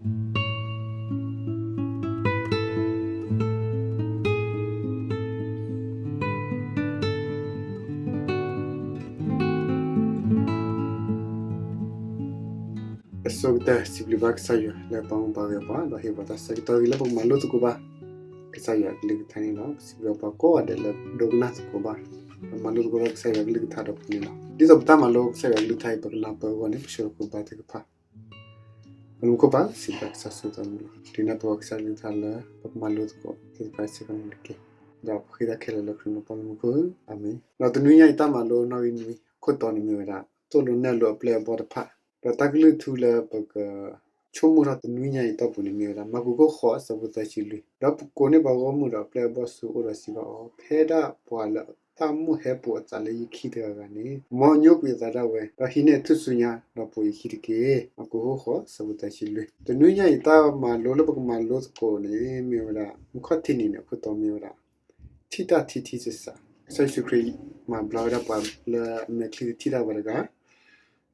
အဆိကတၢၢ် စံးဘျုးဘၣ်ကစၢ်ယွၤလၢပာ်မူပာ်ဂဲၤပှၤ ဒီးဟ့ၣ်ပှၤတၢ်ဆၢကတီၢ်ဂ့ၤလၢပကမၤလိသကိးဘၣ် ကစၢ်ယွၤအကလုၢ်ကထါန့ၣ်လီၤ. ပစံးဘျုးပှၤကိးဂၤဒဲးလၢဒိကနၣ်သကိးဘၣ် ဒီးမၤလိသကိးဘၣ်ကစၢ်ယွၤအကလုၢ်ကထါဒီးပူၤန့ၣ်လီၤ. ဒ်သိးပတၢ်မၤလိကစၢ်ယွၤအကလုၢ်ကထါအံၤ ပကနၢ်ပၢၢ်အဂီၢ်န့ၣ် ပဆၢလီၤပှၤဘါထုကဖၣ် ပမူခိၣ်ပၢ် စံးဘျုးကစၢ်ဆိၣ်ဂ့ၤမူလီၤ. ဒုးနၢ်ပၢၢ်ကစၢ်ကလုၢ်ကထါလၢ ပကမၤလိသကိးသ့ၣ်တဖၣ်စ့ၢ်ကီးန့ၣ်တက့ၢ်. ဒီးပဃ့တၢ်ခဲလၢာ်လၢခရံာ်မူပၢ်လၢမူခိၣ်ဧၢ, အၤမ့ၣ်. ဒီးတနွံညါအံၤတၢ်မၤလိနီၣ်ဂံၢ်နွံ အခိၣ်တီန့ၣ်မ့ၢ်ဝဲဒၣ် သိၣ်လိနဲၣ်လိအပျဲၢ်အဘီၣ်တဖၣ်, ဒီးတၢ်ကလုၢ်ထူလၢပက ဆိကမိၣ်ထီၣ်တနွံညါအံၤတီၢ်ပူၤန့ၣ်မ့ၢ်ဝဲဒၣ် မၢ်ကူးခိၣ်ဃိးအဆၢဖိသၢဆံလွံၢ်, ဒီးပကိးန့ၢ်ပှၤဂီၢ်မုၢ်ဒီးအပျဲၢ်အဘီၣ်ဆူအအိၣ်ဒီးစံးဘၣ်အီၤ, ဖဲဒၣ်ပှၤလၢတၢ်မိၣ်ဟဲပိာ်အသးလၢယခံတဂၤဂၤန့ၣ် မ်အညိကွံာ်အသးဒၣ်ဝဲ, ဒီးဟံးန့ၢ်အထူၣ်စုညါဒီးပိာ်ယခံတက့ၢ်. မၢ်ကူးခိၣ်ဃိးအဆၢဖိသၢဆံလွံၢ်, တနွံညါအံၤတၢ်မၤလိလၢပကမၤလိသကိးန့ၣ် မ့ၢ်ဝဲဒၣ် မုၢ်ခီၣ်ထံးနံၤန့ၣ် အခိၣ်တီမ့ၢ်ဝဲဒၣ် ထံၣ်တၢ်ထံထံဆးဆး, ကစၢ်ယ့ၣ်ၡူးခရံာ်မၤဘျါဝဲဒၣ်ပှၤလၢအမဲာ်ချံတထံၣ်တၢ်ဝဲတဂၤ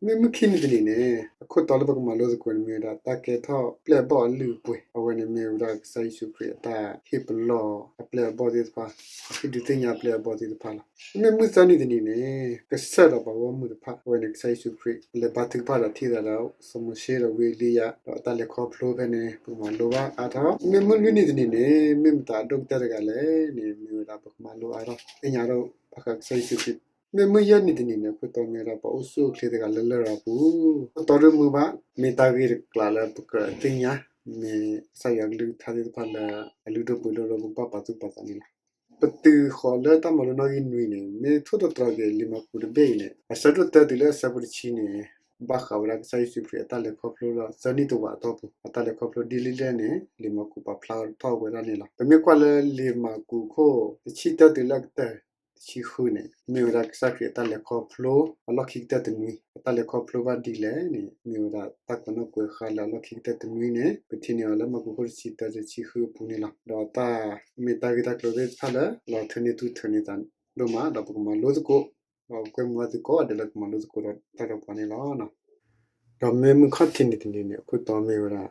မ့ၢ်မုၢ်ခံနံၤတနံၤန့ၣ် အခိၣ်တီလၢပကမၤလိသကိးန့ၣ်မ့ၢ်ဝဲဒၣ် တၢ်ကဲထီၣ်ပျဲၢ်အဘီၣ်အလုၢ်အပှ့ၤ, အဝဲန့ၣ်မ့ၢ်ဝဲဒၣ်ကစၢ်ယ့ၣ်ၡူးခရံာ်အတၢ်ဟ့ၣ်ပလီၢ်အပျဲၢ်အဘီၣ်သ့ၣ်တဖၣ်, ဟ့ၣ်ဒုးသ့ၣ်ညါအပျဲၢ်အဘီၣ်သ့ၣ်တဖၣ်လီၤ. မ့မ့ၢ်မုၢ်သၢနံၤတနံၤန့ၣ် ကစၢ်ဒီးပှၤဂီၢ်မုၢ်တဖၣ် အဝဲန့ၣ်ကစၢ်ယ့ၣ်ၡူးခရံာ် လဲၤဘါထုကဖၣ်ဒီးထံၣ်သးဒီး စီၤမိၤၡ့ဒီးဝံအ့လံယၤ ဒီးအတၢ်လဲၤခီဖျိဖဲန့ၣ် ပကမၤလိဘၣ်အါထီၣ်. မ့မ့ၢ်မုၢ်လွံၢ်နံၤတနံၤန့ၣ် မ့ၢ်မတၤအဒိၣ်ကတၢၢ်တဂၤလဲၣ်န့ၣ် မ့ၢ်ဝဲဒၣ်ပကမၤလိအါထီၣ် သ့ၣ်ညါဒီးဘၣ်ဃးကစၢ်ယ့ၣ်ၡူးခရံာ် မ့ၢ်မုၢ်ယဲၢ်နံၤတနံၤန့ၣ် အခိၣ်တီမ့ၢ်ဝဲဒၣ်ပှၤအိၣ်ဆူၣ်အိၣ်ချ့တဂၤလၢလရာ်ပူၤ, အခိၣ်တီဒိၣ်မုၢ်ဘၣ်, မ့ၢ်တၢ်ဂ့ၢ်တကျးလၢပကြၢးသ့ၣ်ညါ, မ့ၢ်ကစၢ်ယွၤအကလုၢ်ကထါသ့ၣ်တဖၣ်လၢအလုၢ်ဒိၣ်ပှ့ၤဒိၣ်လၢပကဘၣ်ပာ်သူၣ်ပာ်သးန့ၣ်လီၤ. ပတုၤဃီၤလၢတၢ်မၤလိနီၣ်ဂံၢ်နွံန့ၣ် မ့ၢ်ထိၣ်သတြီၤက့ၤလံာ်မၢ်ကူးတဘ့ၣ်အံၤန့ၣ် အဆၢဒိၣ်တၢတုၤလၢအဆၢဖိတဆံန့ၣ် ဘၣ်ဃးဝဲဒၣ်ကစၢ်ယ့ၣ်ၡူးခရံာ်အတၢ်လဲၤခီဖျိဒီးသၢနံၣ်တဝာ်အတီၢ်ပူၤ အတၢ်လဲၤခီဖျိဒ်လဲၣ်ဒ်လဲၣ်န့ၣ် လံာ်မၢ်ကူးပာ်ဖျါထီၣ်ဝဲဒၣ်န့ၣ်လီၤ. ပမ့ၢ်ကွၢ်လၢလံာ်မၢ်ကူးခိၣ်တဆံတၢတုၤလၢအကတၢၢ်တဆံဃုန့ၣ် မ့ၢ်ဝဲဒၣ်ကစၢ်ခရံာ်အတၢ်လဲၤခီဖျိ အလီၢ်ခံကတၢၢ်တနွံ, အတၢ်လဲၤခီဖျိဘၣ်ဒ်လဲၣ်န့ၣ် မ့ၢ်ဝဲဒၣ်တၢ်ကွဲးနီၣ်ကွဲးဃါလၢအလီၢ်ခံကတၢၢ်တနွံန့ၣ် ပထံၣ်န့ၢ်အီၤလၢမၢ်ကူးခိၣ်တဆံတၢတုၤတဆံဃုအပူၤန့ၣ်လီၤ. ဒီးတၢ်မ့ၢ်တၢ်ဂ့ၢ်တၢ်ကျိၤသ့ၣ်တဖၣ်လၢ လီၤထၢန့ၢ်သူၣ်ထၢန့ၢ်သးဒိၣ်မး ဒီးပကမၤလိသကိး, ဒီးပကွဲမုာ်ဝဲသကိးအဒဲးလၢကမၤလိသကိးဒီးတၢ်ဒီးပှၤန့ၣ်လီၤ. ဒီးမ့ၢ်မုၢ်ခီၣ်ထံးနံၤတနံၤန့ၣ် အခိၣ်တီမ့ၢ်ဝဲဒၣ်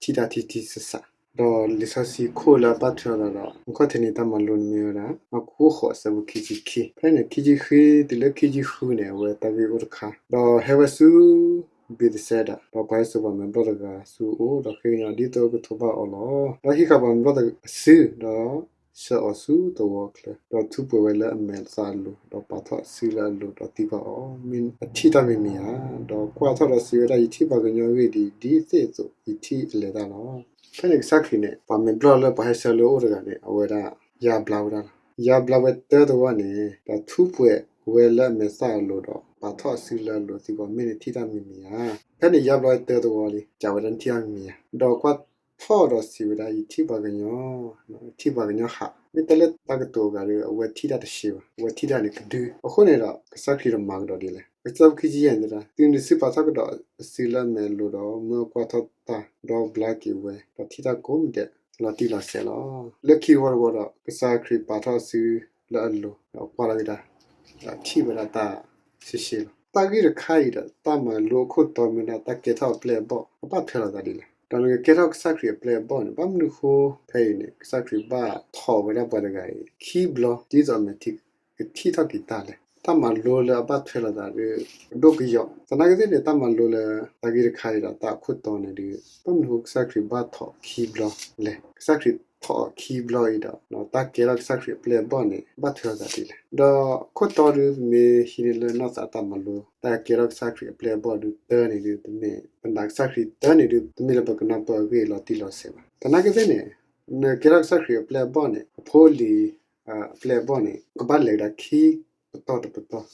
ထံၣ်တၢ်ထံထံဆးဆး, ဒီးလံာ်စီဆှံခိၣ်လၢအဘၣ်ထွဲလိာ်သးဒီး မုၢ်ခီၣ်ထံးနံၤတၢ်မၤလိန့ၣ်မ့ၢ်ဝဲဒၣ် မၢ်ကူးခိၣ်ဃိးအဆၢဖိခံဆံခံ, ဖဲန့ၣ် ခံဆံဃုတုၤလၢခံဆံဃုန့ၣ် အဝဲတၢ်ဂ့ၢ်အိၣ်တခါ, ဒီးဟဲဝဲဆူ ဘ့းသစဲဒၤ, ဒီးပာ်ဟဲစိာ်ပှၤမဲာ်ဘျီၣ်တဂၤဆူအအိၣ်, ဒီးဃ့ကညးဒ်သိးကထိးဘၣ်အီၤလီၤ. ဒီးဟံးဃာ်ပှၤမဲာ်ဘျီၣ်အစု, ဒီးဆှၢအီၤဆူသဝီချၢ, ဒီးထူးပှဲၤဝဲလၢအမဲာ်သၣ်အလိၤ, ဒီးပာ်ထီၣ်အစုလၢအလိၤ, ဒီးသံကွၢ်အီၤ, မ့ၢ်အထံၣ်တၢ်မံၤမံၤဧါ. ဒီးကွၢ်ထီၣ်ဒီးစံးဝဲဒၣ်, ယထံၣ်ပှၤကညီအဂ့ၢ်ဒ်အံၤ, ဒ်သိးယထံၣ်အလဲၤတၢ်လီၤ. ဖဲန့ၣ်ကစၢ်ခရံာ်န့ၣ် ပှၤမဲာ်ဘျီၣ်လၢပှၤဟဲဆှၢလၢအအိၣ်တဂၤန့ၣ် အဝဲဒၣ်ယါဘျါဝဲဒၣ်လီၤ. ယါဘျါဝဲတၢတဝီန့ၣ် ဒီးထူးပှဲၤဝဲလၢအမဲာ်သၣ်အလိၤဒီးပာ်ထီၣ်အစုလၢအလိၤ, သံကွၢ်, မ့ၢ်နထံၣ်တၢ်မံၤမံၤဧါ. ဖဲန့ၣ်ယါဘျါဝဲတၢတဝီလံ, စံးဝဲဒၣ်နထံၣ်တၢ်မံၤမံၤဧါ. ဒီးကွၢ်ထီၣ်ဒီးစံးဝဲဒၣ်, ယထံၣ်ပှၤကညီ, ထံၣ်ပှၤကညီဟး, မ့ၢ်တဲလၢတၢ်ကတိၤအဂၤဒီး အဝဲထံၣ်တၢ်တရှဲဘၣ်, အဝဲထံၣ်တၢ်န့ၣ်ကဒု. အဃိန့ၣ်ဒီး ကစၢ်ခရံာ်ဒီးမၤကဒီးဒ်လဲၣ်. ကစၢ်ဖိခံဆံယဲၢ်န့ၣ်တဲဒၣ်, တုၤနုၤစုပာ်ထီၣ်ကဒီးအစုလၢအမဲာ်အလိၤဒီး မၢအကွၢ်ထီၣ်တၢ်, ဒီဘျါက့ၤဝဲ, ဒီးထံၣ်တၢ်ကိးမံၤဒဲး, လီၤတံၢ်လီၤဆဲးလီၤ. လၢခံဝီတဝီဒီး ကစၢ်ခရံာ်ပာ်ထီၣ်အစုလၢအလိၤ, ဒီးကွၢ်လီၤက့ၤတၢ်, ဒီးထံၣ်ဝဲဒၣ်တၢ်ရှဲရှဲလီၤ. တၢ်ဂ့ၢ်တခါအံၤဒီး တၢ်မၤလိအခိၣ်တီမ့ၢ်ဒၣ်တၢ်ကဲထီၣ်အပျဲၢ်အဘီၣ်, အဘၣ်ထွဲလိာ်သးဒ်လဲၣ်. ဒီးနကကဲထီၣ်ကစၢ်ခရံာ်အပျဲၢ်အဘီၣ်န့ၣ် ဘၣ်မနုၤဃိဖဲအံၤန့ၣ် ကစၢ်ခရံာ်ဘၣ်ထိးဝဲဒၣ်ပှၤတဂၤအံၤ ခံဘျီ ဒ်သိးအမဲာ်ထံကထံၣ်ထီၣ်က့ၤတၢ်လဲၣ်. တၢ်မၤလိလၢအဘၣ်ထွဲလိာ်သးဒီး ကဒိၣ်ကယီၤ. သနာ်က့သ့ၣ်န့ၣ် တၢ်မၤလိလၢတၢ်ဂ့ၢ်တခါအံၤဒီးတၢ်အခိၣ်တီန့ၣ်ဒီး ဘၣ်မနုၤဃိကစၢ်ခရံာ်ဘၣ်ထိးအီၤခံဘျီလဲၣ်. ကစၢ်ခရံာ်ထိးအီၤခံဘျီအံၤဒီး တၢ်ကဲထီၣ်ကစၢ်ခရံာ်အပျဲၢ်အဘီၣ်န့ၣ် ဘၣ်ထွဲလိာ်သးဒ်လဲၣ်. ဒီးအခိၣ်တီဒီး ပမ့ၢ်ဟံးန့ၢ်လၢနီၢ်သးတၢ်မၤလိ တၢ်ကဲထီၣ်ကစၢ်ခရံာ်အပျဲၢ်အဘီၣ်ဒီး တၢန့ၣ်ဒီး တမ့ၢ်ပနာ်ကစၢ်ခရံာ်, တၢန့ၣ်ဒီး တမ့ၢ်လၢပကနၢ်ပၢၢ်အဂ့ၢ်လီၤတံၢ်လီၤဆဲးဘၣ်. သနာ်က့သ့ၣ်န့ၣ် နကဲထီၣ်ကစၢ်ခရံာ်အပျဲၢ်အဘီၣ်န့ၣ် အဖိအလံၤ အပျဲၢ်အဘီၣ်န့ၣ် ကဘၣ်လဲၤကဒါခံပတီၢ်တပတီၢ်.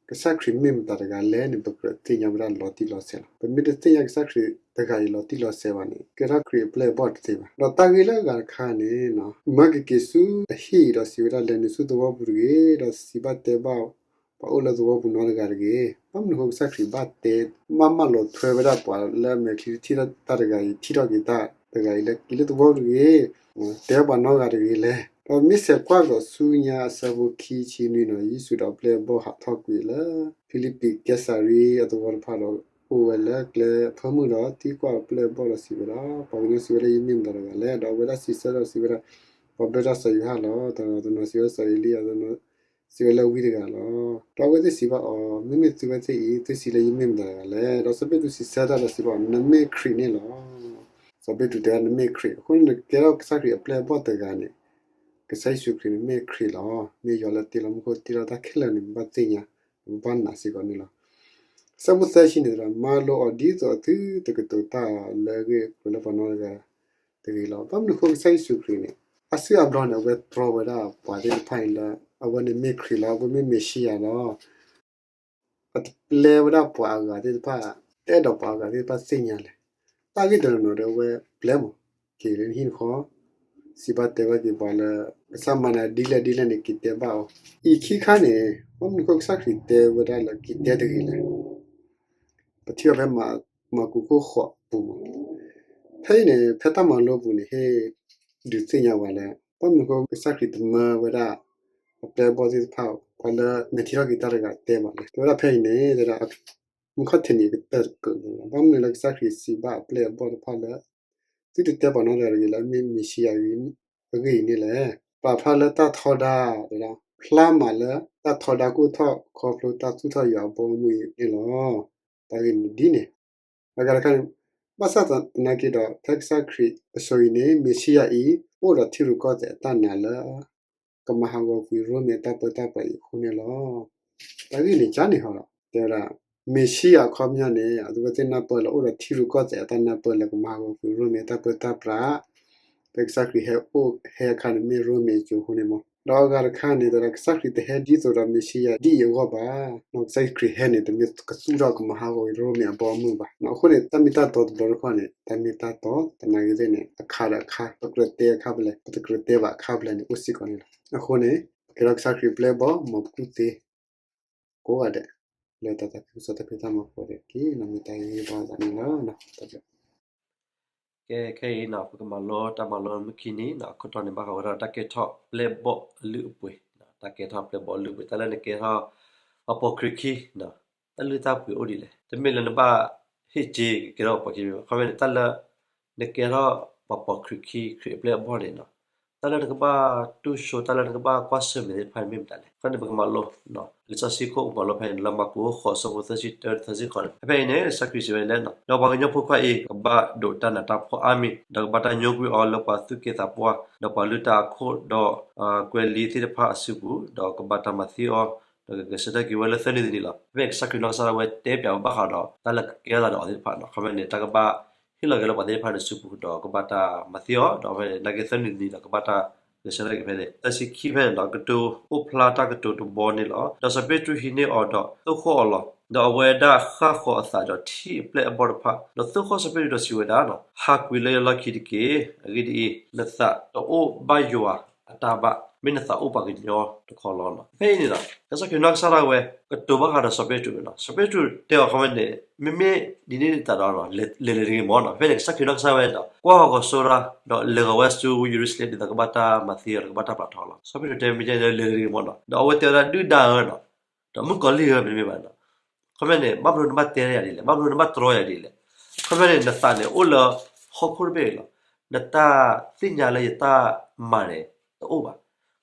ကစၢ်ခရံာ်မ့ၢ်မတၤတဂၤလဲၣ်န့ၣ် ပကြၢးသ့ၣ်ညါဝဲဒၣ်လီၤတံၢ်လီၤဆဲးလီၤ. ပမ့ၢ်တသ့ၣ်ညါကစၢ်ခရံာ်တဂၤအံၤလီၤတံၢ်လီၤဆဲးဘၣ်န့ၣ် ကဲထီၣ်ခရံာ်အပျဲၢ်အဘီၣ်တသ့ဘၣ်. ဒီးတၢ်ဂ့ၢ်လၢအဂၤတခါန့ၣ် မၢက့ၤက့ၤဆူအဟံၣ်အံၤဒီးစံးဝဲဒၣ်, လဲၤနုာ်ဆူသဝီပူၤတဂ့ၤ, ဒီးစံးဘၣ်တဲဘၣ် ပှၤအိၣ်လၢသဝီပူၤနီတဂၤတဂ့ၤ. ဘၣ်မနုၤဃိကစၢ်ခရံာ်ဘၣ်တဲ ဘၣ်မၢလီၤထွဲဝဲဒၣ်ပှၤလၢအမဲာ်ချံတထံၣ်တၢ်တဂၤအံၤ ထံၣ်ထီၣ်က့ၤတၢ်တဂၤအံၤ လဲၤက့ၤလၢသဝီပူၤတဂ့ၤ, တဲပှၤနီတဂၤတဂ့ၤလဲၣ်. ဒီးမ့ၢ်ဆဲးကွၢ်ကဒီးဆူညါအဆၢဖိခံဆံနွံန့ၣ် ယ့ၣ်ၡူးဒီးအပျဲၢ်အဘီၣ်ဟးထီၣ်ကွံာ်လၢ ဖံလံးပံးကဲစၤရံအသဝီတဖၣ်ဒီး အိၣ်ဝဲလၢကျဲအဖၢမုၢ်ဒီး သံကွၢ်အပျဲၢ်အဘီၣ်ဒီးစံးဝဲဒၣ်, ပှၤကညီစံးဝဲလၢယမ့ၢ်မတၤတဂၤလဲၣ်. ဒီးအဝဲဒၣ်စံးဆၢဒီးစံးဝဲဒၣ်, ပှၤဘၢတၢ်စီၤယိၤဟၣ်လီၤ. တနီၤနီၤစံးဝဲစီၤအ့လံ, တနီၤစံးဝဲလၢဝံတဂၤလီၤ. ဒီးအဝဲသ့ၣ်စံးဘၣ်အီၤ, မ့မ့ၢ်သုဝဲသ့ၣ်အံၤ သုစံးလၢယမ့ၢ်မတၤတဂၤလဲၣ်. ဒီးစီၤပ့းတရူးစံးဆၢတၢ်ဒီးစံးဘၣ်အီၤ, နမ့ၢ်ခရံာ်န့ၣ်လီၤ. စီၤပ့းတရူးတဲဝဲ နမ့ၢ်ခရံာ်, အဃိန့ၣ်နကဲထီၣ်ကစၢ်ခရံာ်အပျဲၢ်အဘီၣ်တဂၤန့ၣ်, ကစၢ်ယ့ၣ်ၡူးခရံာ်န့ၣ်မ့ၢ်ခရံာ်လီၤ. မ့ၢ်ယွၤလၢတ့လီၤမူခိၣ်တ့လီၤတၢ်ခဲလၢာ်န့ၣ် ပဘၣ်သ့ၣ်ညါ, ပဘၣ်နာ်စ့ၢ်ကီးန့ၣ်လီၤ. ဆၢဖိသၢဆံန့ၣ်ဒီး မၤလိာ်အီၤဒ်သိးအသုတကတိၤတၢ်လၢအဂ့ၢ်အကျိၤလၢပှၤနီတဂၤတဂ့ၤလီၤ. ဘၣ်မနုၤအဃိကစၢ်ယ့ၣ်ၡူးခရံာ်န့ၣ် အါစုအါဘျီန့ၣ် အဝဲတြီဝဲဒၣ်ပှၤသ့ၣ်တဖၣ်အံၤလၢ အဝဲန့ၣ်မ့ၢ်ခရံာ်လီၤ, အဝဲမ့ၢ်မ့ၤၡံယၤလီၤ. အတပျဲဝဲဒၣ်ပှၤအဂၤသ့ၣ်တဖၣ်, တအဲၣ်ဒိးပှၤအဂၤသ့ၣ်တဖၣ်သ့ၣ်ညါလဲၣ်. တၢ်ဂ့ၢ်တနီၤနီၤဒီးအဝဲပျဲမး, က့ၤလၢနဟံၣ်တဃီ, စံးဘၣ်တဲဘၣ်က့ၤပှၤလၢ ကစၢ်မၤနၤဒ်လဲၣ်ဒ်လဲၣ်န့ၣ် က့ၤတဲဘၣ်အီၤ. အံၤခံခါန့ၣ် ဘၣ်မနုၤအဃိကစၢ်ခရံာ်တဲဝဲဒၣ်လၢက့ၤတဲတဂ့ၤလဲၣ်. ပထံၣ်အီၤဖဲမၢ်ကူးခိၣ်ဃိးအပူၤမး, ဖဲအံၤန့ၣ် ဖဲတၢ်မၤလိအပူၤန့ၣ် ဟ့ၣ်ဒုးသ့ၣ်ညါဝဲလၢ ဘၣ်မနုၤအဃိကစၢ်ခရံာ်တမၢဝဲဒၣ် အပျဲၢ်အဘီၣ်သ့ၣ်တဖၣ် ပှၤလၢမဲာ်ထံထီၣ်က့ၤတၢ်တဂၤတဲဘၣ်လဲၣ်. တဲဝဲဒၣ်ဖဲအံၤန့ၣ် တဲဒၣ် မူခီၣ်ထံးန့ၣ်ကတၢၢ်တကၢၢ်န့ၣ်လီၤ. ဘၣ်မနုၤလၢကစၢ်ခရံာ်စံးဘၣ်အပျဲၢ်အဘီၣ်တဖၣ်လၢ သုတတဲပှၤနီတဂၤတဂ့ၤလၢအမ့ၢ်မ့ၤၡံယၤအဂ့ၢ်အံၤန့ၣ်လဲၣ်. ပာ်ဖျါလၢတၢ်ထီဒါ, တဲဒၣ် ဖျါမးလၢတၢ်ထီဒါကအိၣ်ထီၣ်ခီဖျိတၢ်သူၣ်ထီၣ်ယွၤအဘီအမုၢ်အံၤန့ၣ်လီၤ. တၢ်ဂ့ၢ်န့ၣ်ဒ်န့ၣ် အဂၤတခါန့ၣ်, ဘၣ်ဆၣ်သနာ်က့ဒီး ဖဲကစၢ်ခရံာ်အစိၤအံၤန့ၣ် မ့ၤၡံယၤအံၤ အိၣ်ဒီးထံရူၢ်ကီၢ်သဲးအတၢ်နာ်လၢ ကမၤဟးဂီၤကွံာ်ရိမ့ၤအတၢ်ပၢတၢ်ပြးအံၤအဃိန့ၣ်လီၤ. တၢ်ဂ့ၢ်န့ၣ်ကန့ၣ်ဟီဒီး တဲဝဲဒၣ် မ့ၤၡံယၤအခီပညီန့ၣ် အဝဲသ့ၣ်နၢ်ပၢၢ်လၢအိၣ်ဒီးထံရူၢ်ကီၢ်သဲးအတၢ်နၢ်ပၢၢ်လၢကမၤဟးဂီၤကွံာ်ရိမ့ၤအတၢ်ပၢတၢ်ပြး ဖဲကစၢ်ခရံာ်ဟဲအိၣ်ဟဲအခါန့ၣ် မ့ၢ်ရိမ့ၤအစိၤအဃိန့ၣ်မး. ဒီးအဂၤတခါန့ၣ် တဲဒၣ်ကစၢ်ခရံာ်တဟဲဒ်သိးဒီးမ့ၤၡံယၤဒ်အံၤအဂီၢ်ဘၣ်. ကစၢ်ခရံာ်ဟဲန့ၣ်တမ့ၢ်ကသူၣ်ထီၣ်ကမၤဟးဂီၤကွံာ်ရိမ့ၤအဘီအမုၢ်ဘၣ်. အဃိန့ၣ် တၢ်မ့ၢ်တၢ်တီတဘျီတခီန့ၣ် တၢ်မ့ၢ်တၢ်တီ သနာ်က့သ့ၣ်န့ၣ် အခါဒီးအခါ ပကြၢးတဲအခါဖဲလဲၣ် ပတကြၢးတဲဘၣ်အခါဖဲလဲၣ်န့ၣ် အိၣ်စ့ၢ်ကီးန့ၣ်လီၤ. အဃိန့ၣ် ပကဲထီၣ်ကစၢ်ခရံာ်အပျဲၢ်အဘီၣ် မ်ပကူၣ်သ့ ကိးဂၤဒဲး လၢတၢ်သးခုကစီၣ်တၢ်ဖံးတၢ်မၤအဃိဒီး က့ၤနီၢ်မ့ၢ်တၢ်ဂ့ၢ်ဘၣ်သးန့ၣ်လီၤ. ကဲ ခဲအံၤန့ၣ် ပကမၤလိတၢ်မၤလိမုၢ်ခံနံၤန့ၣ် အခိၣ်တီန့ၣ် ဘၣ်ဃးဝဲဒၣ်တၢ်ကဲထီၣ်ပျဲၢ်ဘီၣ်အလုၢ်အပှ့ၤ, တၢ်ကဲထီၣ်ပျဲၢ်ဘီၣ်အလုၢ်အပှ့ၤ တၢ်လၢနကဲထီၣ် ပှၤပိာ်ခရံာ်ခံ တၢ်လုၢ်တၢ်ပှ့ၤအိၣ်ဒ်လဲၣ်. တမ့ၢ်လၢနဘၣ်ဟ့ၣ်စ့ကကဲထီၣ်ပှၤပိာ်ခရံာ်ခံ, ခီဖျိလၢတၢ်လၢ နကဲထီၣ်ပှၤပိာ်ခရံာ်ခံ ခရံာ်အပျဲၢ်အဘီၣ်န့ၣ် တၢ်လၢနကဘၣ်တူၢ်ဆိ တၢ်လၢနကဘၣ်ကွၢ်ဆၢၣ်မဲာ်သ့ၣ်တဖၣ်န့ၣ်မ့ၢ်မတၤလဲၣ်. အဃိန့ၣ် ပကမၤလိ လံာ်စီဆှံခိၣ် ပကမၤလိဖဲန့ၣ် လၢမၢ်ကူးဃိး ဆၢဖိသၢဆံတၢ သၢဆံဃိးန့ၣ် ဖဲအံၤန့ၣ် ကစၢ်ခရံာ်စံးဝဲဒ်လဲၣ်, ဒီးပှၤကညီဖိခွါအံၤ ကဘၣ်ဒိးတၢ်နးတၢ်ဖှီၣ်အါမံၤ, ဒီးကဘၣ်တၢ်ညိကွံာ်အီၤလၢပှၤသူၣ်က့သးပှၢ်, ဒီးပှၤလုၢ်တၢ်အခိၣ်ဒီးကွဲၤလံၤသ့ၣ်တဖၣ်အစုပူၤ, ဒီးကဘၣ်တၢ်မၤသံအီၤ, ဒီးကဂဲၤဆၢထၢၣ်က့ၤဝဲလၢသၢနံၤတနံၤလီၤ. ဖဲကစၢ်ခရံာ်နီၢ်ကစၢ်ဒၣ်ဝဲတဲပၠးဝဲဘၣ်ဃးဒီး တၢ်လၢကကဲထီၣ်သးဒီးအီၤသ့ၣ်တဖၣ်န့ၣ် ခီဖျိန့ၣ် တၢ်ကဘၣ်ဟ့ၣ်လီၤက့ၤလၢပှၤသ့ၣ်တဖၣ်န့ၣ်စုပူၤ ဒီးကဘၣ်တၢ်မၤသံအီၤ, ဒီးဖဲန့ၣ် နာ်က့သၢနံၤတနံၤဒီး ကဘၣ်တၢ်ဂဲၤဆၢထၢၣ်က့ၤဖဲန့ၣ် သၢဆံခံဖဲန့ၣ်ဒီး ကတိၤအိၣ်ဖျါတၢ်ကတိၤတဘီန့ၣ်လီၤ. ဒီးစီၤပ့းတရူးဟံးန့ၢ်အီၤဒီးသိၣ်ဃီၣ်အီၤလီၤ. ဒီးအဝဲဒၣ်ဃၣ်ဃီၤအသးဒီးထံၣ်အပျဲၢ်အဘီၣ်တဖၣ်, ဒီးသိၣ်ဃီၣ်စီၤပ့းတရူးဒီးစံးဝဲဒၣ်, ဟးကွံာ်လၢယလီၢ်ခံတက့ၢ်. အဂ့ၢ်ဒ်အံၤ, နသးတအိၣ်ဘၣ်ယွၤအတၢ်ဘၣ်, မ့ၢ်နသးအိၣ်ပှၤကညီတခီလီၤ. ဖဲအံၤန့ၣ်ဒီး ကစၢ်ခရံာ်နီၢ်ကစၢ်ဒၣ်ဝဲ ကတိၤဘၣ်ဃးဒီးစီၤပ့းတရူးန့ၣ်လီၤ. စီၤပ့းတရူးတဲအီၤခီဖျိန့ၣ် မ့မ့ၢ်ဒ်န့ၣ်သတးဒီး လဲၤလဲၤတဂ့ၤမးန့ၣ်. ဖဲန့ၣ် ကစၢ်ခရံာ်နီၢ်ကစၢ်ဝဲန့ၣ်ဒီး ကွၢ်ဟီၣ်ကဝီၤစိရၢ် ဒီးလဲၤဂီၤဝဲဆူယရူၤၡလ့ၣ် ဒ်သိးကဘၣ်တၢ်မၤသံအီၤ ဒီးကဘၣ်တၢ်ပျၢ်ထီအီၤလီၤ. စီၤပ့းတရူးတဲမ့ၢ်ကဲန့ၣ် လဲၤတဂ့ၤမးန့ၣ်. ဒီးအဝဲတဲဝဲဒၣ် ဒုၣ်ဒါဧၢန့ၣ်, ဒီးမုၣ်ကီၤလံၢ်ဧၢ မ့တမ့ၢ်ဘၣ်န့ၣ်, ခီဖျိန့ၣ် ဘၣ်မနုၤနဘၣ်တဲယၤဒ်လဲၣ်, ဘၣ်မနုၤနဘၣ်တြီယၤဒ်လဲၣ်. ခီဖျိန့ၣ် နသးန့ၣ်အိၣ်လၢဟီၣ်ခိၣ်တဘ့ၣ်အံၤလီၤ. နတၢ်သ့ၣ်ညါလၢယတၢ်မၤန့ၣ် တအိၣ်ဘၣ်.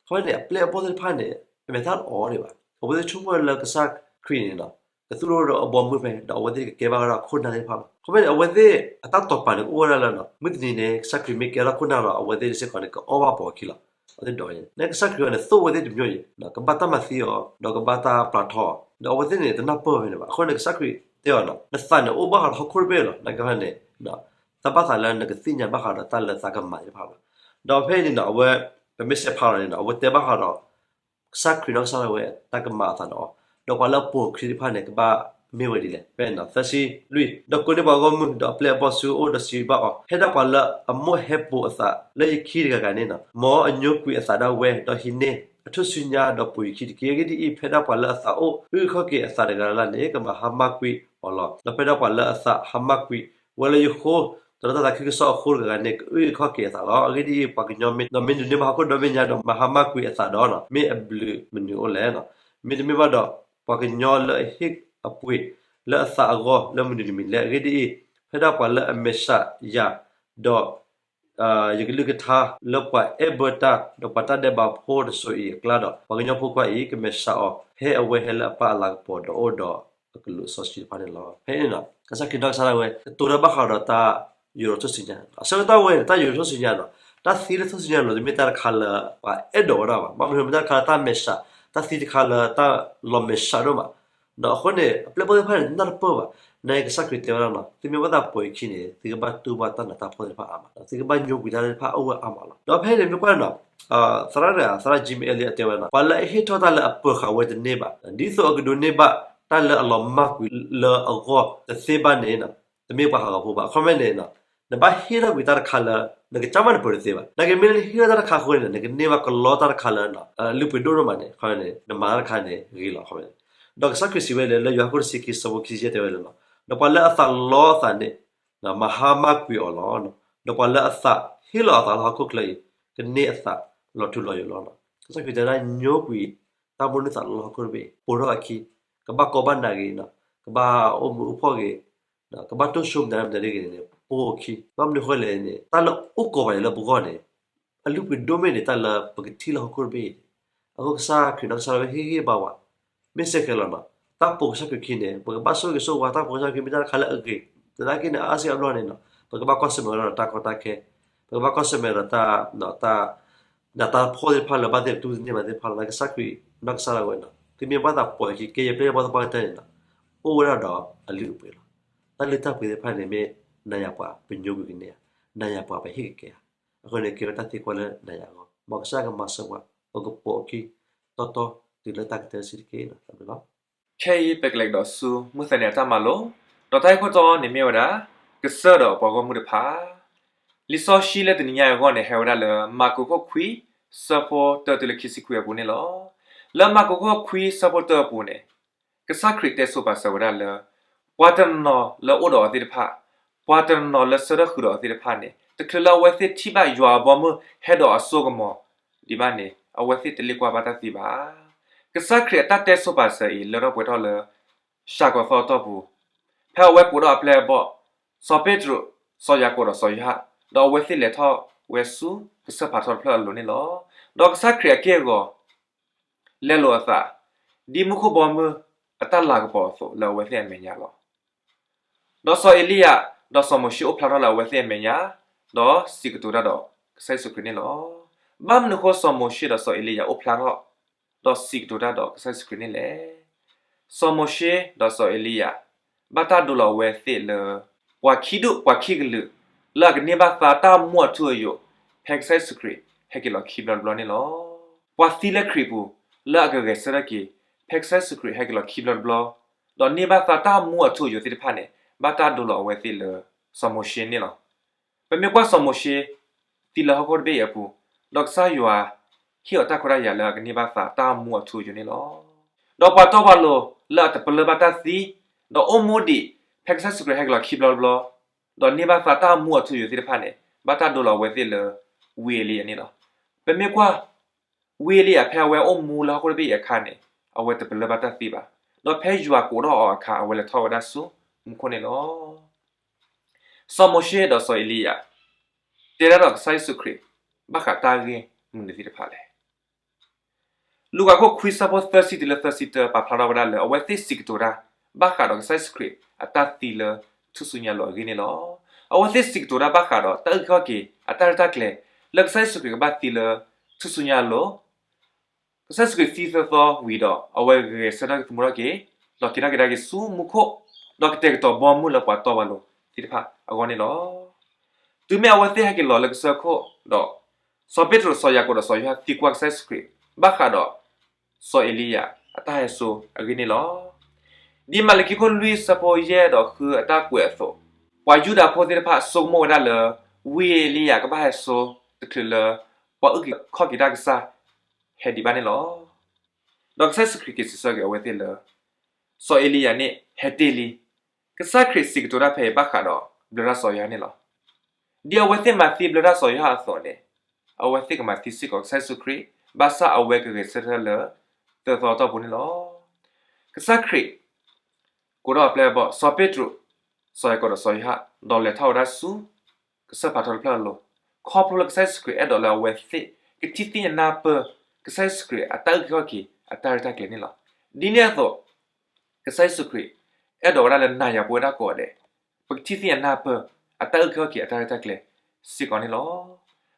ခီဖျိန့ၣ် အပျဲၢ်အဘီၣ်သ့ၣ်တဖၣ်န့ၣ် အမဲာ်သၣ်တအိၣ်ဒံးဘၣ်. အဝဲသ့ၣ်ဆိကမိၣ်လၢကစၢ်ခရံာ်န့ၣ် ကသူၣ်ထီၣ်ဒီးအဘီအမုၢ်ဖဲ ဒီးအဝဲသ့ၣ်ကကဲဘၣ်ဝဲဒၣ်ခိၣ်နၢ်သ့ၣ်တဖၣ်လီၤ. ခီဖျိန့ၣ် အဝဲသ့ၣ်အတၢ်တိာ်ပာ်န့ၣ် ကအိၣ်ဝဲဒၣ်လၢ မုၢ်တနံၤန့ၣ် ကစၢ်ခရံာ်မ့ၢ်ကဲထီၣ်ခိၣ်နၢ်လီၤ အဝဲသ့ၣ်စ့ၢ်ကီးန့ၣ် ကအီၣ်ဘၣ်ပိာ်အခံလီၤ. အဝဲသ့ၣ်ဒိးန့ၣ် နကစၢ်ခရံာ်န့ၣ် သိၣ်ဝဲသ့ၣ်တမျိုးအံၤ ကဘၣ်တၢ်မၤသံအီၤ ဒီးကဘၣ်တၢ်ပျၢ်ထီအီၤ ဒီးအဝဲသ့ၣ်န့ၣ် တနၢ်ပၢၢ်ဝဲန့ၣ်ဘၣ်. အဃိန့ၣ် ကစၢ်ခရံာ်တဲအီၤန့ၣ် နသးန့ၣ်အိၣ်ဘၣ်ဃးဒီးဟီၣ်ခိၣ်တဘ့ၣ်လီၤ. နာ်က့ဖဲန့ၣ် သးဘၣ်သးလၢနကသ့ၣ်ညါဘၣ်ဃးဒီးတၢ်လၢသးကမၤသ့ၣ်တဖၣ်လီၤ. ဒီးဖဲအံၤန့ၣ် အဝဲ ပမ့ၢ်စဲးဖးလီၤန့ၣ် အဝဲတဲဘၣ်ဃးဒီး ကစၢ်ခရံာ်နီၢ်ကစၢ်ဒၣ်ဝဲ တၢ်ကမၤအသးဒီးအီၤ, ဒီးပှၤလၢအပိာ်ခရံာ်သ့ၣ်တဖၣ်န့ၣ် ကဘၣ်မ့ၢ်ဝဲဒ်လဲၣ်. ဖဲန့ၣ် သၢဆံလွံၢ်, ဒီးကိးန့ၢ်ပှၤဂီၢ်မုၢ် ဒီးအပျဲၢ်အဘီၣ်ဆူအအိၣ်ဒီးစံးဘၣ်အီၤ, ဖဲဒၣ်ပှၤလၢအမိၣ်ဟဲပိာ်အသးလၢယခံတဂၤဂၤန့ၣ် မ်အညိကွံာ်အသးဒၣ်ဝဲ ဒီးဟံးန့ၢ်အထူၣ်စုညါဒီးပိာ်ယခံတက့ၢ်. အဂ့ၢ်ဒ်အံၤ, ဖဲဒၣ်ပှၤလၢအသးအိၣ်အုၣ်ခီၣ်က့ၤအသးတဂၤလၢ်လၢ်န့ၣ် ကမၤဟါမၢ်ကွံာ်အီၤလီၤ. ဒီးဖဲဒၣ်ပှၤလၢအသးဟါမၢ်ကွံာ်ဝဲလၢယဃိ ဒီးလၢတၢ်သးခုကစီၣ်အဃိတဂၤဂၤန့ၣ် ကအုၣ်ခီၣ်က့ၤအသးလီၤ. အဂ့ၢ်ဒ်အံၤ, ပှၤကညီမ့ၢ်ဒိးန့ၢ်ဘၣ်ဟီၣ်ခိၣ်ဒီဘ့ၣ်ညါ ဒီးမၤဟါမၢ်ကွံာ်အသးဒီး မ့ၢ်အဘျုးမနုၤအိၣ်လဲၣ်. မ့တမ့ၢ်ဘၣ်ဒီး ပှၤကညီလၢအဟ့ၣ်အပှ့ၤ လၢအသးအဂီၢ်လၢမနုၤတမံၤလဲၣ်. အဂ့ၢ်ဒ်အံၤ, ဖဲဒၣ်ပှၤလၢအမဲာ်ဆှးယၤ, ဒီး ယကလုၢ်ကထါလၢပှၤအဲၣ်ဘၢတၢ် ဒီးပှၤတၢ်ဒဲးဘးဖိတစိၤအံၤအကျါဒီး, ပှၤကညီဖိခွါအံၤ ကမဲာ်ဆှးအီၤ ဖဲအဝဲဟဲလၢအပၢ်အလၤကပီၤဒီးအိၣ်ဒီးအကလူးစီဆှံတဖၣ်န့ၣ်လီၤ. ဖဲန့ၣ်ဒီး ကစၢ်ခရံာ်နီၢ်ကစၢ်ဒၣ်ဝဲ ကတိၤတၢ်ဘၣ်ဃးဒီးတၢ်ယိးထီၣ်ထူၣ်စုညါ, အဆၢကတီၢ်ဝဲန့ၣ် တၢ်ယိးထီၣ်ထူၣ်စုညါဒီး တၢ်သံလၢထူၣ်စုညါအလိၤ တမ့ၢ်တၢ်တခါလၢပှၤအဲၣ်ဒိးဝဲဒၣ်ဘၣ်. ဘၣ်မနုၤမ့ၢ်တၢ်တခါလၢတၢ်မဲာ်ဆှး, တၢ်သံတခါလၢတၢ်လီၤမဲာ်ဆှးဒိၣ်မး ဒီးအဃိန့ၣ် အပျဲၢ်ဖိသ့ၣ်တဖၣ်န့ၣ် တနၢ်တပၢၢ်ဘၣ်. နာ်က့ကစၢ်ခရံာ်တဲဝဲဒၣ်နီၤ, သုမ့ၢ်ဘၣ်သးပိာ်ယခံန့ၣ် သုကဘၣ်တူၢ်ဘၣ်တၢ်နးတၢ်ဖှီၣ်သ့ၣ်တဖၣ်အါမး, သုကဘၣ်ညိကွံာ်တၢ်သ့ၣ်တဖၣ်အိၣ်ဝဲအါမးလီၤ. ဒီးဖဲန့ၣ်မ့ၢ်ကွၢ်နီၤ, သရၣ်န့ၣ် သရၣ် Jim Elliot တဲဝဲနီၤ, ပှၤလၢအဟ့ၣ်ထီၣ်တၢ်လၢအပၢၤဃာ်ဝဲတန့ၢ်ဘၣ်, ဒ်သိးအကဒိးန့ၢ်ဘၣ်တၢ်လၢအလီၤမၢ်ကွံာ်လၢအဂီၢ်တသ့ဘၣ်န့ၣ် တမ့ၢ်ပှၤဟးဂီၤဖိဘၣ်. အခီပညီန့ၣ် နဘၣ်ဟ့ၣ်ထီၣ်ကွံာ်တၢ်တခါလၢ နကစၢ်မးနပၢၤတသ့ဘၣ်. နာ်က့မ့ၢ်လၢနဟ့ၣ်ထီၣ်တၢ်တခါအဃိန့ၣ် နကန့ၢ်ဘၣ်ကလီတၢ်တခါလၢ အလုၢ်အပှ့ၤဒိၣ်ဒိၣ်မးန့ၣ် အခီပညီန့ၣ် နမၤတၢ်တခါန့ၣ်ဂ့ၤလီၤ အခီပညီန့ၣ်. ဒီးကစၢ်ခရံာ်စံးဝဲလၢ လၢယိၤဟၣ်ခိၣ်တဆံခံ ဆၢဖိခံဆံယဲၢ်တဲဝဲလၢနီၤ, ဒီးပှၤလၢအသးလီအသးန့ၣ် မၤဟါမၢ်ကွံာ်အီၤလီၤ. ဒီးပှၤလၢအသးဟ့ၣ်လီၤအသးလၢဟီၣ်ခိၣ်ချၢအံၤ ကန့ၢ်အသးလီၤထူလီၤယိာ်လီၤ. ကစၢ်ခရံာ်တဲဒၣ်ညိကွံာ် တၢ်မိၣ်န့ၢ်သးလၢဟီၣ်ခိၣ်တဘ့ၣ် ပိာ်ထီၣ်အခံ, ကဘၣ်ကီဘၣ်နးဂ့ၤ, ကဘၣ်အိၣ်မုာ်အိၣ်ဖှီၣ်ဂ့ၤ, ကဘၣ်တိစၢၤမတၤမတၤတဂ့ၤန့ၣ် ပိာ်အခံ. ဘၣ်မနုၤအဃိလဲၣ်န့ၣ် တၢ်လၢအိၣ်ကိးပှၤန့ၣ်လၢပဂီၢ်န့ၣ် အလုၢ်အပှ့ၤဒိၣ်မ့ၢ်န့ၣ် တၢ်လၢပကထံၣ်လၢဟီၣ်ခိၣ်တဘ့ၣ်အံၤန့ၣ်, အဃိကစၢ်ခရံာ်နီၢ်ကစၢ်ဒၣ်ဝဲဟ့ၣ်ဂံၢ်ဟ့ၣ်ဘါဝဲ မ့ၢ်စ့ၢ်ကီးလီၤနီၤ. တၢ်ပိာ်ကစၢ်ခရံာ်ခံန့ၣ် ပကဘၣ်ဆိၣ်ဂ့ၤဆိၣ်ဝါ တၢ်ပိာ်ကစၢ်ခရံာ်မ့ၢ်တၢ်တခါလၢအဂ့ၤ, သနာ်က့န့ၣ် အါစ့ၢ်အါဘျီန့ၣ်နီၤ ပကဘၣ်ကွၢ်ဆၢၣ်မဲာ်ဝဲဒၣ်ဒီးတၢ်ကီတၢ်ခဲ, ပကဘၣ်ကွၢ်ဆၢၣ်မဲာ်ဒီးတၢ် တၢ် နးတၢ်ဖှီၣ်သ့ၣ်တဖၣ်လၢဘၣ်သ့ၣ်ပတူၢ်သန့ၤဘၣ်သ့ၣ်တဖၣ်လီၤ. ကစၢ်ခရံာ်နီၢ်ကစၢ်ဒၣ်ဝဲနီၤ သုမ့ၢ်ဘၣ်သးပိာ်အခံ ကဲယပျဲၢ်ယဘီၣ်သပှၢ်ကတၢၢ်န့ၣ်နီၤ အိၣ်ဝဲဒၣ်ဒီးအလုၢ်အပှ့ၤလီၤ. တၢ်လုၢ်တၢ်ပှ့ၤသ့ၣ်တဖၣ်န့ၣ် မ့ၢ်နၤယၤပှၤပညိကွံာ်ကန့ၢ်ဧါ, နၤယၤပှၤပဟ့ၣ်ကကဲဧါ. အဃိန့ၣ် ကဲဝဲတၢ်သံကွၢ်လၢနၤယၤအဂီၢ်, မ်ကစၢ်ကမၤစၢၤပှၤ ပကပိာ်အခံ တီတီတုၤလၢတၢ်ကတၢၢ်တစုတက့ၢ်. တၢ်ဘျုးလီၤ. ခဲအံၤ ပကလဲၤကဒီးဆူမုၢ်သနံၤအတၢ်မၤလိ, ဒီးတၢ်ဂ့ၢ်ခိၣ်တီန့ၣ်မ့ၢ်ဝဲဒၣ် ကစၢၢ်ဒီးပှၤဂီၢ်မုၢ်တဖၣ်. လံာ်စီဆှံလၢတနံၤညါအံၤအဂီၢ်န့ၣ် ဟဲဝဲဒၣ်လၢ မၢ်ကူးခိၣ်ခွံ ဆၢဖိတၢတုၤလၢခံဆံခွံအပူၤန့ၣ်လီၤ. လၢမၢ်ကူးခိၣ်ခွံဆၢဖိတၢအပူၤန့ၣ် ကစၢ်ခရံာ်တဲဆိပာ်စၢၤဝဲဒၣ်လၢ ပှၤတနီၤနီၤလၢအိၣ်ဒီးအီၤသ့ၣ်တဖၣ်, ပှၤတနီၤနီၤလၢဆၢထၢၣ်ဃုာ်ဒီးအီၤသ့ၣ်တဖၣ်န့ၣ် တချုးလၢအဝဲသ့ၣ်ထံၣ်ဘၣ်ယွၤအဘီမုၢ်ဟဲဒီးအစိကမီၤဒံးဘၣ်န့ၣ် အဝဲသ့ၣ်တလ့ၣ်ကွၢ်ဘၣ်တၢ်သံဘၣ်. ကစၢ်ခရံာ်အတၢ်တဲဆိပာ်စၢၤအံၤ လၢထီၣ်ပှဲၤထီၣ်လၢ ၡၤကီၤသီအတီၢ်ပူၤ, ဖဲအဝဲကိးထီၣ်အပျဲၢ်အဘီၣ် စီၤပ့းတရူး, စီၤယၤကိာ်ဒီးစီၤယိၤဟၣ်, ဒီးအဝဲသ့ၣ်လဲၤထီၣ်ဝဲဆူကစၢၢ်ဖးထီတဖျၢၣ်အလိၤန့ၣ်လီၤ. ဒီးကစၢ်ခရံာ်အက့ၢ်အဂီၤ လဲလိာ်အသး ဒ်မူခိၣ်ဘီမုၢ်အတၢ်လၤကပီၤအသိး လၢအဝဲသ့ၣ်အမဲာ်ညါလီၤ. ဒီးစီၤအ့လံယၤ ဒီးစီၤမိၤၡ့အိၣ်ဖျါထီၣ်လၢအဝဲသ့ၣ်အမဲာ်ညါ, ဒီးစံးကတိၤတၢ်ဒီးကစၢ်ယ့ၣ်ၡူးခရံာ်န့ၣ်လီၤ. ဘၣ်မနုၤအဃိ စီၤမိၤၡ့ဒီးစီၤအ့လံယၤအိၣ်ဖျါထီၣ် ဒီးစံးကတိၤတၢ်ဒီးကစၢ်ယ့ၣ်ၡူးခရံာ်န့ၣ်လဲၣ်. စီၤမိၤၡ့ဒီးစီၤအ့လံယၤ ဘၣ်တၢ်ဒိလီၤအဝဲသ့ၣ်လၢ ပှၤခံဒူၣ်ပှၤခံကလုာ် လၢအကန့ၢ်ဘၣ်သါတၢ်မူအထူအယိာ် ဖဲကစၢ်ယ့ၣ်ၡူးခရံာ်ဟဲက့ၤလီၤခံဘျီတဘျီန့ၣ်လီၤ. ပှၤသံလၢခရံာ်ပူၤ လၢအကဂဲၤဆၢထၢၣ်က့ၤ ဖဲကစၢ်ယ့ၣ်ၡူးခရံာ်ဟဲက့ၤလီၤခံဘျီတဘျီ ဒီးန့ၢ်ဘၣ်သါတၢ်မူအထူအယိာ်သ့ၣ်တဖၣ်န့ၣ် ဘၣ်တၢ်ဒိလီၤအဝဲသ့ၣ်လၢ စီၤမိၤၡ့န့ၣ်လီၤ. ပမ့ၢ်ကွၢ်စီၤမိၤၡ့ သံလၢဟီၣ်ခိၣ်တဘ့ၣ်အံၤအပူၤ, ဒီးကစၢ်ယွၤ ဟ့ၣ်အီၤတၢ်ခွဲးတၢ်ယာ်လၢအကန့ၢ်ဘၣ်သါတၢ်မူအထူအယိာ်န့ၣ်လီၤ. ဒီးပှၤတီပှၤလိၤလၢအတပလၢၢ်ဘၣ်တၢ်သံ, ဒီးအိၣ်မူဒံး ဖဲကစၢ်ယ့ၣ်ၡူးခရံာ်ဟဲက့ၤလီၤခံဘျီတဘျီ, ဒီးန့ၢ်ဘၣ်သါတၢ်မူအထူအယိာ်သ့ၣ်တဖၣ်န့ၣ် ဘၣ်တၢ်ဒိလီၤအဝဲသ့ၣ်လၢ ဝံအ့လံယၤန့ၣ်လီၤ. ပမ့ၢ်ကွၢ် ဝံအ့လံယၤ ဖဲအဝဲအိၣ်မူလၢဟီၣ်ခိၣ်တဘ့ၣ်အံၤအခါန့ၣ် အဝဲတပလၢၢ်ဘၣ်တၢ်သံဘၣ်. ဒီးဖဲယွၤကိးထီၣ်အီၤအခါ အဝဲလဲၤထီၣ်ဝဲဒၣ်ဆူမူခိၣ်န့ၣ်လီၤ. စီၤမိၤၡ့ဒီးစီၤအ့လံယၤ တဲတၢ်ဒီးကစၢ်ယ့ၣ်ၡူးခရံာ် ဘၣ်ဃးတၢ်ဂ့ၢ်မနုၤသ့ၣ်တဖၣ်လဲၣ်. လူၤကၣ်ခိၣ်ခွံဆၢဖိသၢဆံတုၤလၢသၢဆံတၢ ပာ်ဖျါထီၣ်ဝဲဒၣ်လၢ အဝဲသ့ၣ်စံးကတိၤတၢ် ဘၣ်ဃးဒီးကစၢ်ယ့ၣ်ၡူးခရံာ်အတၢ်သံလၢထူၣ်စုညါအလိၤအဂ့ၢ်န့ၣ်လီၤ. အဝဲသ့ၣ်စံးကတိၤတၢ်ဘၣ်ဃးဒီးတၢ်အုၣ်က့ၤခီၣ်က့ၤအတၢ်ရဲၣ်တၢ်ကျဲၤ လၢကစၢ်ယ့ၣ်ၡူးခရံာ်ကဘၣ်သံလၢထူၣ်စုညါအလိၤ ကစၢ်ယ့ၣ်ၡူးခရံာ်သံသၢသီဝံၤဒီး အဝဲဂဲၤဆၢထၢၣ်သမူထီၣ်က့ၤ, ဒီးက့ၤထီၣ်က့ၤကဒါက့ၤဆူမူခိၣ်, ဒီးကတဲာ်ကတီၤဘီမုၢ်လၢပှၤတီပှၤလိၤသ့ၣ်တဖၣ်အဂီၢ်န့ၣ်လီၤ. တုၤမ့ၢ်အဝဲသ့ၣ်ဟဲက့ၤလီၤလၢကစၢၢ်ခိၣ်ဒီး, စီၤပ့းတရူး, စီၤယၤကိာ်ဒီးစီၤယိၤဟၣ်သံကွၢ်ကစၢ်ယ့ၣ်ၡူးခရံာ် ဘၣ်ဃးဒီး စီၤအ့လံယၤအတၢ်ဟဲစိအဂ့ၢ်န့ၣ်လီၤ. ဒ်မၤလကံခိၣ်လွံၢ်ဆၢဖိယဲၢ်ဒီးဃုအတၢ်ကွဲးအသိး, ပှၤယူဒၤဖိသ့ၣ်တဖၣ်ဆိကမိၣ်ဝဲဒၣ်လၢ ဝံအ့လံယၤကဘၣ်ဟဲစိ တချုးလၢ ပှၤအုၣ်က့ၤခီၣ်က့ၤတၢ်ကစၢ် ဟဲဒံးဘၣ်န့ၣ်လီၤ. ဒီးကစၢ်ယ့ၣ်ၡူးခရံာ်က့ၤစံးဆၢက့ၤအဝဲသ့ၣ်လၢ စီၤအ့လံယၤန့ၣ်ဟဲတ့ၢ်လံ. ကစၢ်ခရံာ်စံးကတိၤတၢ်ဖဲအံၤဘၣ်ဃးဒီးဘျၢတၢ်စီၤယိၤဟၣ်န့ၣ်လီၤ. ဒ်အဝဲသ့ၣ်မၤသံဘျၢတၢ်စီၤယိၤဟၣ်အသိးန့ၣ်, အဝဲသ့ၣ်ကမၤသံစ့ၢ်ကီးကစၢ်ယ့ၣ်ၡူးခရံာ်, ဘၣ်ဆၣ်အဝဲကဂဲၤဆၢထၢၣ်လၢသၢသီအတီၢ်ပူၤန့ၣ်လီၤ. ကစၢ်ခရံာ် ကိးထီၣ်အပျဲၢ်အဘီၣ် စီၤပ့းတရူး, စီၤယၤကိာ်ဒီးစီၤယိၤဟၣ်, ဒီးလဲၤထီၣ်ဝဲဒၣ်ဆူ ကစၢၢ်ဖးထီတဖျၢၣ်အလိၤ, ခီဖျိလၢကစၢ်ယ့ၣ်ၡူးခရံာ်အဲၣ်ဒိးလၢအဝဲသ့ၣ် ကထံၣ်သ့ၣ်ညါနၢ်ပၢၢ် ကစၢ်ယ့ၣ်ၡူးခရံာ်အတၢ်အုၣ်က့ၤခီၣ်က့ၤအတၢ်ရဲၣ်တၢ်ကျဲၤန့ၣ်လီၤ. ဒ်န့ၣ်အသိး ကစၢ်ယ့ၣ်ၡူးခရံာ် အဲၣ်ဒိးဝဲဒၣ်လၢနၤယၤပဝဲဒၣ်ကိးဂၤဒဲး ပကထံၣ်သ့ၣ်ညါနၢ်ပၢၢ် အတၢ်အုၣ်က့ၤခီၣ်က့ၤအတၢ်ရဲၣ်တၢ်ကျဲၤစ့ၢ်ကီးန့ၣ်လီၤ.